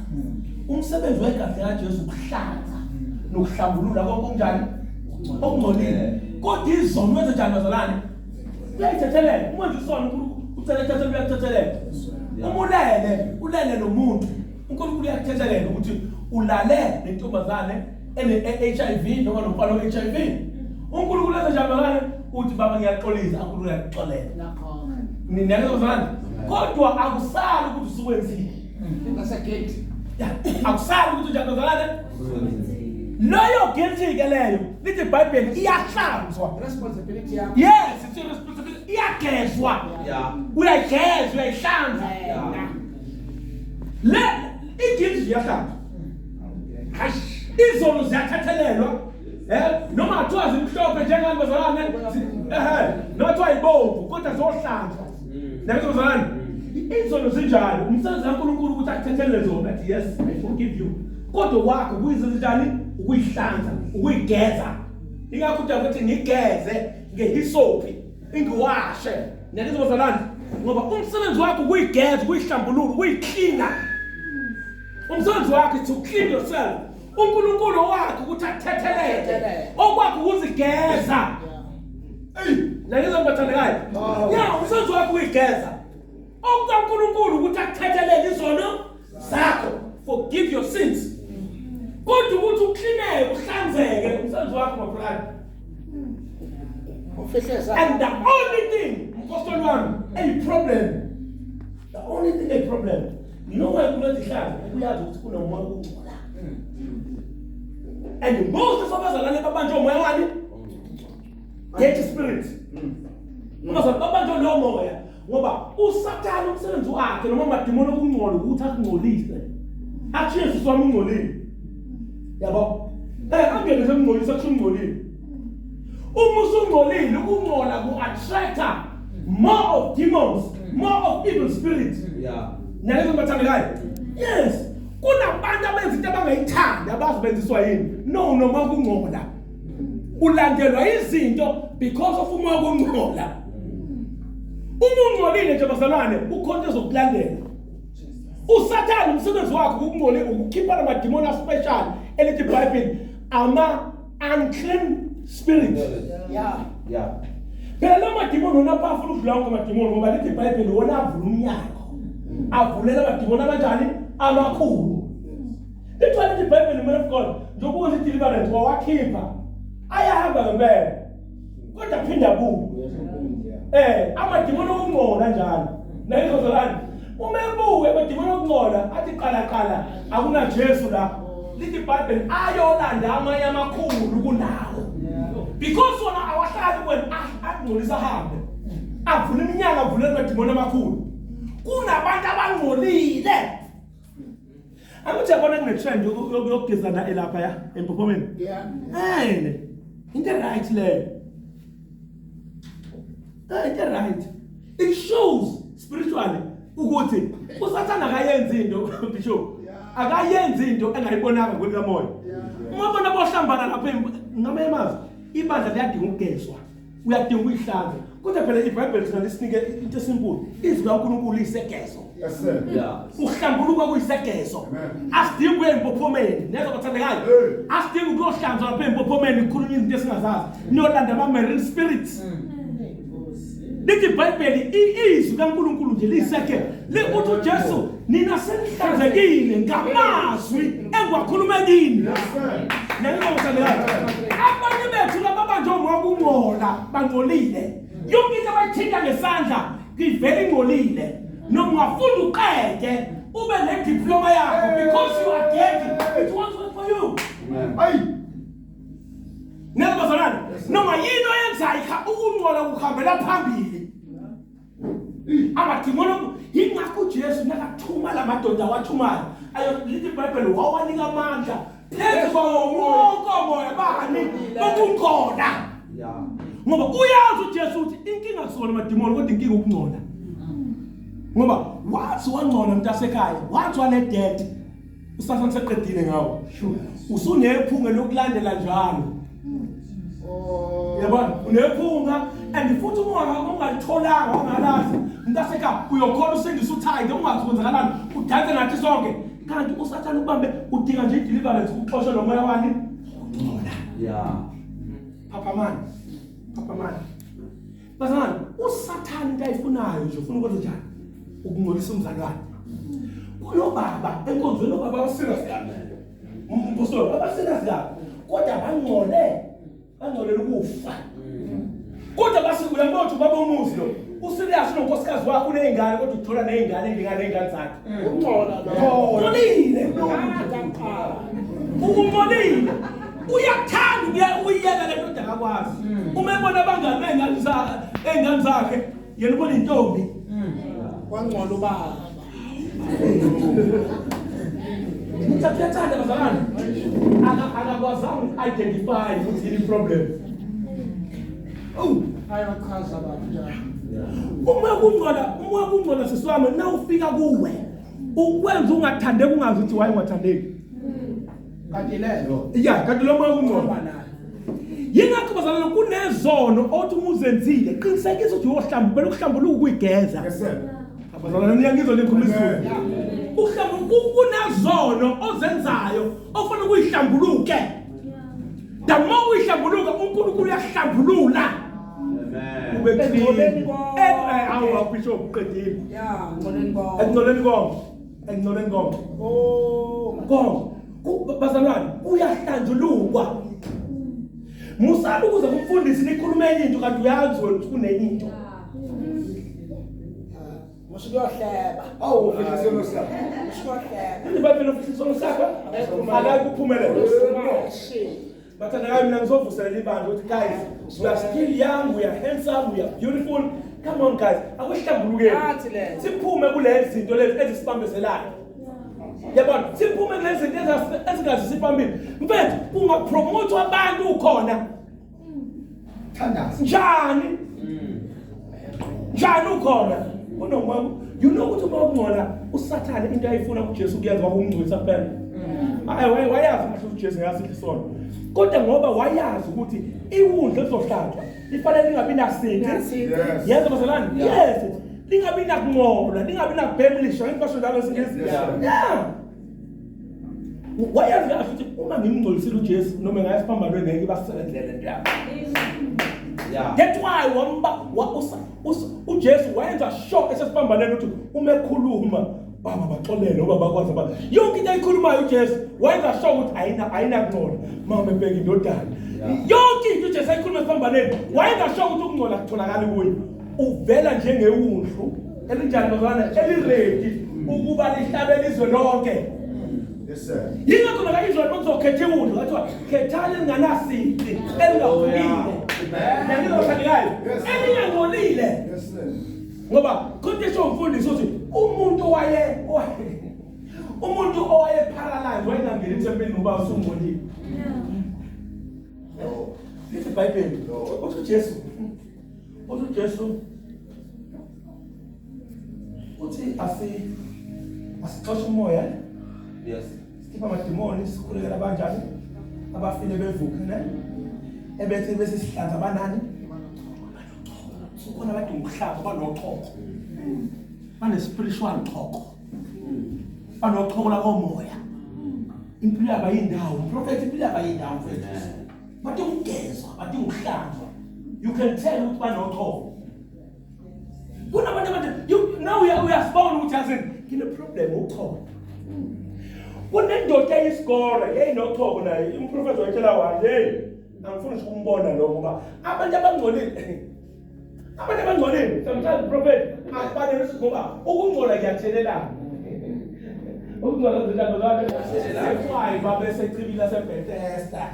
Umsebenzi wegazi likaJesu ukuhlanza nokuhlambulula konke okunjani? Okungcolile. Kodwa izono wenza njani bazalwane? Uyayithethelela. Uma nje isono uNkulunkulu ucela ethethelela uyakuthethelela. Uma ulele, ulele nomuntu. uNkulunkulu uyakuthethelela ukuthi ulale nentombazane ene HIV noma nomfana we-HIV. uNkulunkulu enza njani bazalwane? Uthi baba ngiyaxolisa, uNkulunkulu uyakuxolela. Niyangizwa bazalwane? Kodwa akusali ukuthi usukwenzile. That's a gate. Akusali ukuthi njani bazalwane. Leyo guilty ke leyo lithi iBhayibheli iyahlanzwa. Responsibility yakho. Yes, it's your responsibility. Iyagezwa. Yeah. Uyayigeza, uyayihlanza. Yeah. Le i-guilt iyahlanzwa. Hayi, izono ziyathathelelwa. Noma kuthiwa zimhlophe njengani bazalwane, noma kuthiwa yibomvu kodwa zohlanzwa. Niyabona bazalwane? Izono zinjalo, umsebenzi kaNkulunkulu ukuthi akuthethelele zona, athi yes, I forgive you. Kodwa wakho kuyizinjani? Ukuyihlanza, ukuyigeza. Ingakho uDavide ethi ngigeze ngehisophi, ingiwashe. Niyabona bazalwane? Ngoba umsebenzi wakho ukuyigeza, ukuyihlambulula, ukuyiklina. Umsebenzi wakho is to clean yourself. uNkulunkulu wakho ukuthi akuthethelele. Okwakho ukuzigeza. Ey, nalezi bathandekayo. Yeah, umsebenzi wakho ukuyigeza. OkukaNkulunkulu ukuthi akuthethelele izono zakho. Forgive your sins. Kodwa ukuthi uklineke, uhlanzeke, umsebenzi wakho my brother. And the only thing, Mpostoli wami, a problem. The only thing a problem. You know why kulethi hlanza? Uyazi ukuthi kunomoya okungcola. And most of abazalwane babanjwe umoya wani? Dirty spirit. Abazalwane babanjwe lowo moya ngoba uSathane umsebenzi wakhe noma amadimoni okungcola ukuthi akungcolise. Akushiye sisi wami ungcolile. Yabo? Angene semngcolisa kusho ungcolile. Uma usungcolile ukungcola ku-attracta more of demons, more of evil spirits. Yeah. Nalezi bathandekayo. Yes. Kunabantu abenza into abangayithandi abazi benziswa yini. No, noma kungcola. Ulandelwa izinto because of umoya okungcola. Uma ungcolile nje bazalwane, ukhonto ezokulandela. uSathane umsebenzi wakhe ukungcole ukukhipha lamadimoni aspecial elithi iBhayibheli ama unclean spirits. Yeah. Yeah. Phela la madimoni wona powerful ukudlula wonke amadimoni ngoba lithi iBhayibheli wona avula umnyango. Avulela amadimoni abanjani? Amakhulu. Lithiwa lithi iBhayibheli man of God njengoba ukuthi deliverance wawakhipha ayahamba ngempela. Kodwa phinda buye. Amadimoni okungcola njalo. Nayizozalana. Uma ebuye amadimoni okungcola athi qala qala akuna Jesu la. Lithi iBhayibheli ayolanda amanye amakhulu kunawo. Because wona awahlali kuwena akungcolisa ahambe. Avula iminyaka avulela amadimoni amakhulu. Kunabantu abangcolile. Angithi yabona kune trend yokugezana elapha ya empophomeni. Yeah. Into right leyo. Into right. It shows spiritually ukuthi uSathane akayenzi into bishop. Akayenzi into engayibonanga kwelikamoya. Uma bona bohlambana lapha ngamanye amazwi ibandla liyadinga ukugezwa. Uyadinga ukuyihlanza. Kodwa phela iBhayibheli thina lisinike into esinkulu. Izwi kaNkulunkulu liyisegezo. Yes sir. Yeah. Ukuhlambuluka kuyisegezo. Asidingi ukuya empophomeni. Niyezwa bathandekayo? Asidingi ukuyohlanzwa lapha empophomeni kukhulunywa izinto esingazazi. Niyolanda ama-marine spirits. Lithi iBhayibheli izwi kaNkulunkulu nje liyisegezo. Lithi uJesu nina senihlanzekile ngamazwi engiwakhuluma kini. Niyezwa bathandekayo? Abanye bethu lababanjwe umoya wokungcola bangcolile. Yonke into abayithinta ngesandla ivele ingcolile. Noma ungafunda uqede ube ne-diploma yakho because you are dirty. It won't work for you. Ayi. Niyezwa bazalwane? Noma yini oyenzayo ukungcola kuhambela phambili. Amadimoni yingakho uJesu nakathuma lamadoda wathumayo. Ayo lithi iBhayibheli wawanika amandla phezu kwawo wonke omoya bani bokungcola. Yeah. Ngoba uyazi uJesu ukuthi inkinga kusona amadimoni kodwa inkinga ukungcola. Ngoba wathi wangcola mntasekhaya, wathi wane dead. uSathane seqedile ngawo. Usunephunga lokulandela njalo. Yabona, unephunga and futhi uma ungalitholanga ungalazi mntasekhaya uyokhona usindisa uthayide ungazi kwenzakalani udanse nathi sonke. Kanti uSathane ubambe udinga nje i-deliverance ukuxosha lo moya wani ukungcola. Yeah. Phaphamani. Phaphamani. Bazalwane, uSathane into ayifunayo nje ufuna ukwenza njani? Ukungcolisa umzalwane. Kunobaba enkonzweni obaba abaserious kabi. Mpostoli abaserious kabi. Kodwa bangcole, bangcolela ukufa. Kodwa base uyabona ukuthi ubaba umuzi lo. Userious nonkosikazi wakho unezingane kodwa uthola nezingane endingane nezingane zakhe. Ungcola lo. Ungcolile. Ungcolile. Uyakuthanda uyiyeka le nto akakwazi. Uma ebona abangani bengane zakhe, engane zakhe, yena ubona intombi. Kwangcola ubaba. Uthathanda bazalwane. Akakwazanga uku-identify ukuthi yini problem. Oh, Ayachaza abantu njalo. Uma kungcola siswami na ufika kuwe ukwenza ungathandeki ungazi ukuthi why ungathandeki. Kanti lelo. Yeah, kanti lo moya kungcola. Yingakho bazalwane kunezono othi uma uzenzile qinisekisa ukuthi uyohlambulula ukuhlambuluka ukuyigeza. Yes sir. Abazalwane niyangizwa lenkhulumo isiZulu. Uhlambuluka kunezono ozenzayo ofanele ukuyihlambuluke. The more uyihlambuluka uNkulunkulu uyahlambulula. Amen. Ube clean. Ekungcoleni konke. Awu bishop uqedile. Yeah, ngcoleni konke. Ekungcoleni konke. Ekungcoleni konke. Oh. Konke. Bazalwane kuyahlanjulukwa. Musani ukuze kumfundisi nikhulume enye into kanti uyazi wena ukuthi kunenye into. Musukuyohleba. Awu ufihla isono sakho. Musukuyohleba. IBhayibheli ufihla isono sakho akayi kuphumelela. Bathandekayo mina ngizovuselela ibandla ukuthi guys, we are still young, we are handsome, we are beautiful. Come on guys, akuhlambulukeni. Nathi le. Siphume kulezi zinto lezi ezisibambezelayo. Yabona, siphume kulezi zinto ezingazi sibambile. Mfethu, kungapromote abantu ukhona. Thandaza. Njani? Njani ukhona? Kunomoya, you know ukuthi uma ukungcola uSathane into ayifuna kuJesu kuyenza kwakumngcwisa kuphela. Hayi wayazi kahle uJesu ngayazi isono. Kodwa ngoba wayazi ukuthi iwundlu elizohlatshwa lifanele lingabi nasici. Yes. Yes bazalwane? Yes. Lingabi nakungcola, lingabi nakubhemlisha, ngibasho njalo esiNgisi. Yeah. Wayazi kahle ukuthi uma ngimngcolisile uJesu noma ngaya siphambanweni ngeke basebenzele lento yakhe. Yeah. That's why wamba uJesu wayenza sure esesiphambanweni ukuthi uma ekhuluma baba baxolele ngoba bakwazi abantu. Yonke into ayikhulumayo uJesu wayenza sure ukuthi ayina kungcola. Mama ebheka indodana. Yonke into uJesu ayikhuluma esiphambanweni wayenza sure ukuthi ukungcola kutholakala kuye. Uvela njengewundlu elinjani bazalwane eliready ukuba lihlabe izwe lonke. Yes sir. Yingakho naka-Israyeli bakuzokhetha iwundlu kathiwa khethani elinganasici elingaphukile. Nangizwa bathandekayo Yes. elingangcolile. Yes sir. Ngoba khonto esho umfundisi uthi umuntu owaye paralyzed wayengangeni ethempelini ngoba usungcolile. Lithi iBhayibheli uthi uJesu uthi asixoshe umoya. Yes. Sikhipha amadimoni sikhulekela abanjani abafile bevuke ne ebethe bese sihlanza abanani kukhona abadinga ukuhlamba banochoko bane spiritual choko banochoko lakomoya impilo yabo ayindawo prophet impilo yabo ayindawo mfethu badinga ukugezwa badinga ukuhlanzwa. You can tell ukuthi banochoko. Kunabantu abathi now uyasibona ukuthi yazini ngine problem uchoko. Kunendoda eyisikole yayinochoko naye umprofeti wayitshela wathi hey angifuni ukumbona lo ngoba abantu abangcolile sometimes prophet akufanele ngoba ukungcola kuyathelelana. Ukungcola kuyathelelana. That's why babesechibini laseBethesda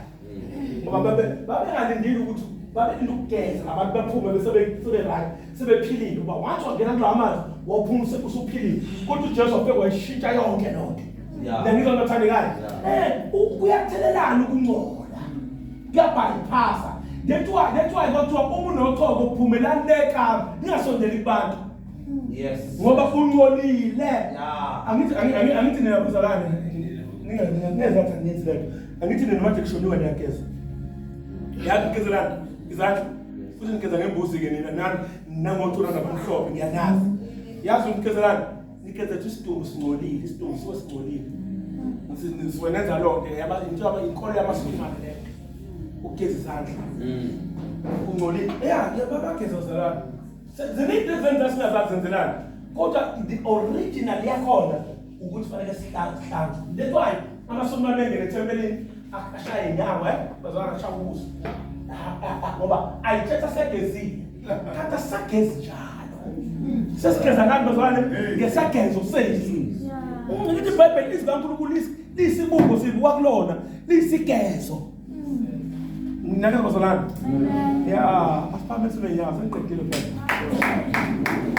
ngoba babengalindile ukuthi babelinde ukugeza abantu baphume bese right sebephilile ngoba wathi wangena kulawa amanzi waphuma usuphilile kodwa uJesu wafika wayishintsha yonke lonto. Ngizwa bathandekayo kuyathelelana ukungcola kuyabypassa. That's why kwathiwa uma unochoko uphumelani nekamba ningasondeli kubantu. Yes. Ngoba ungcolile. Yeah. Angithi niyabuzalana ningazathi angiyenzi lento. Angithi nina manje kushoniwe niyageza. Niyagezelana izandla. Futhi nigeza ngembuzi ke nina nani nangothula nabamhlophe ngiyanazi. Yazi unigezelana nigeza isidumbu singcolile, isidumbu singcolile. Nisiwenza lonke yaba into inkolo yamaSulumane le. Ukugeza izandla. Ungcolile. Yeah, babageza zalana. Ziningi izinto esingazazi zenzelana. Kodwa the original yakhona ukuthi fanele sihlanzwe. That's why amaSulumane engene ethempelini ashaya inyawo bazwana ashaya ubuso. Ngoba ayithetha segezile. Kanti asagezi njalo. Sesigeza ngani bazalwane? Ngesagezo sezwi. Ngithi iBhayibheli izwi kaNkulunkulu liyisibuko sibuka kulona, liyisigezo. Nginake bazalwane. Ya, asiphakamise izinyawo, sengiqedile phela.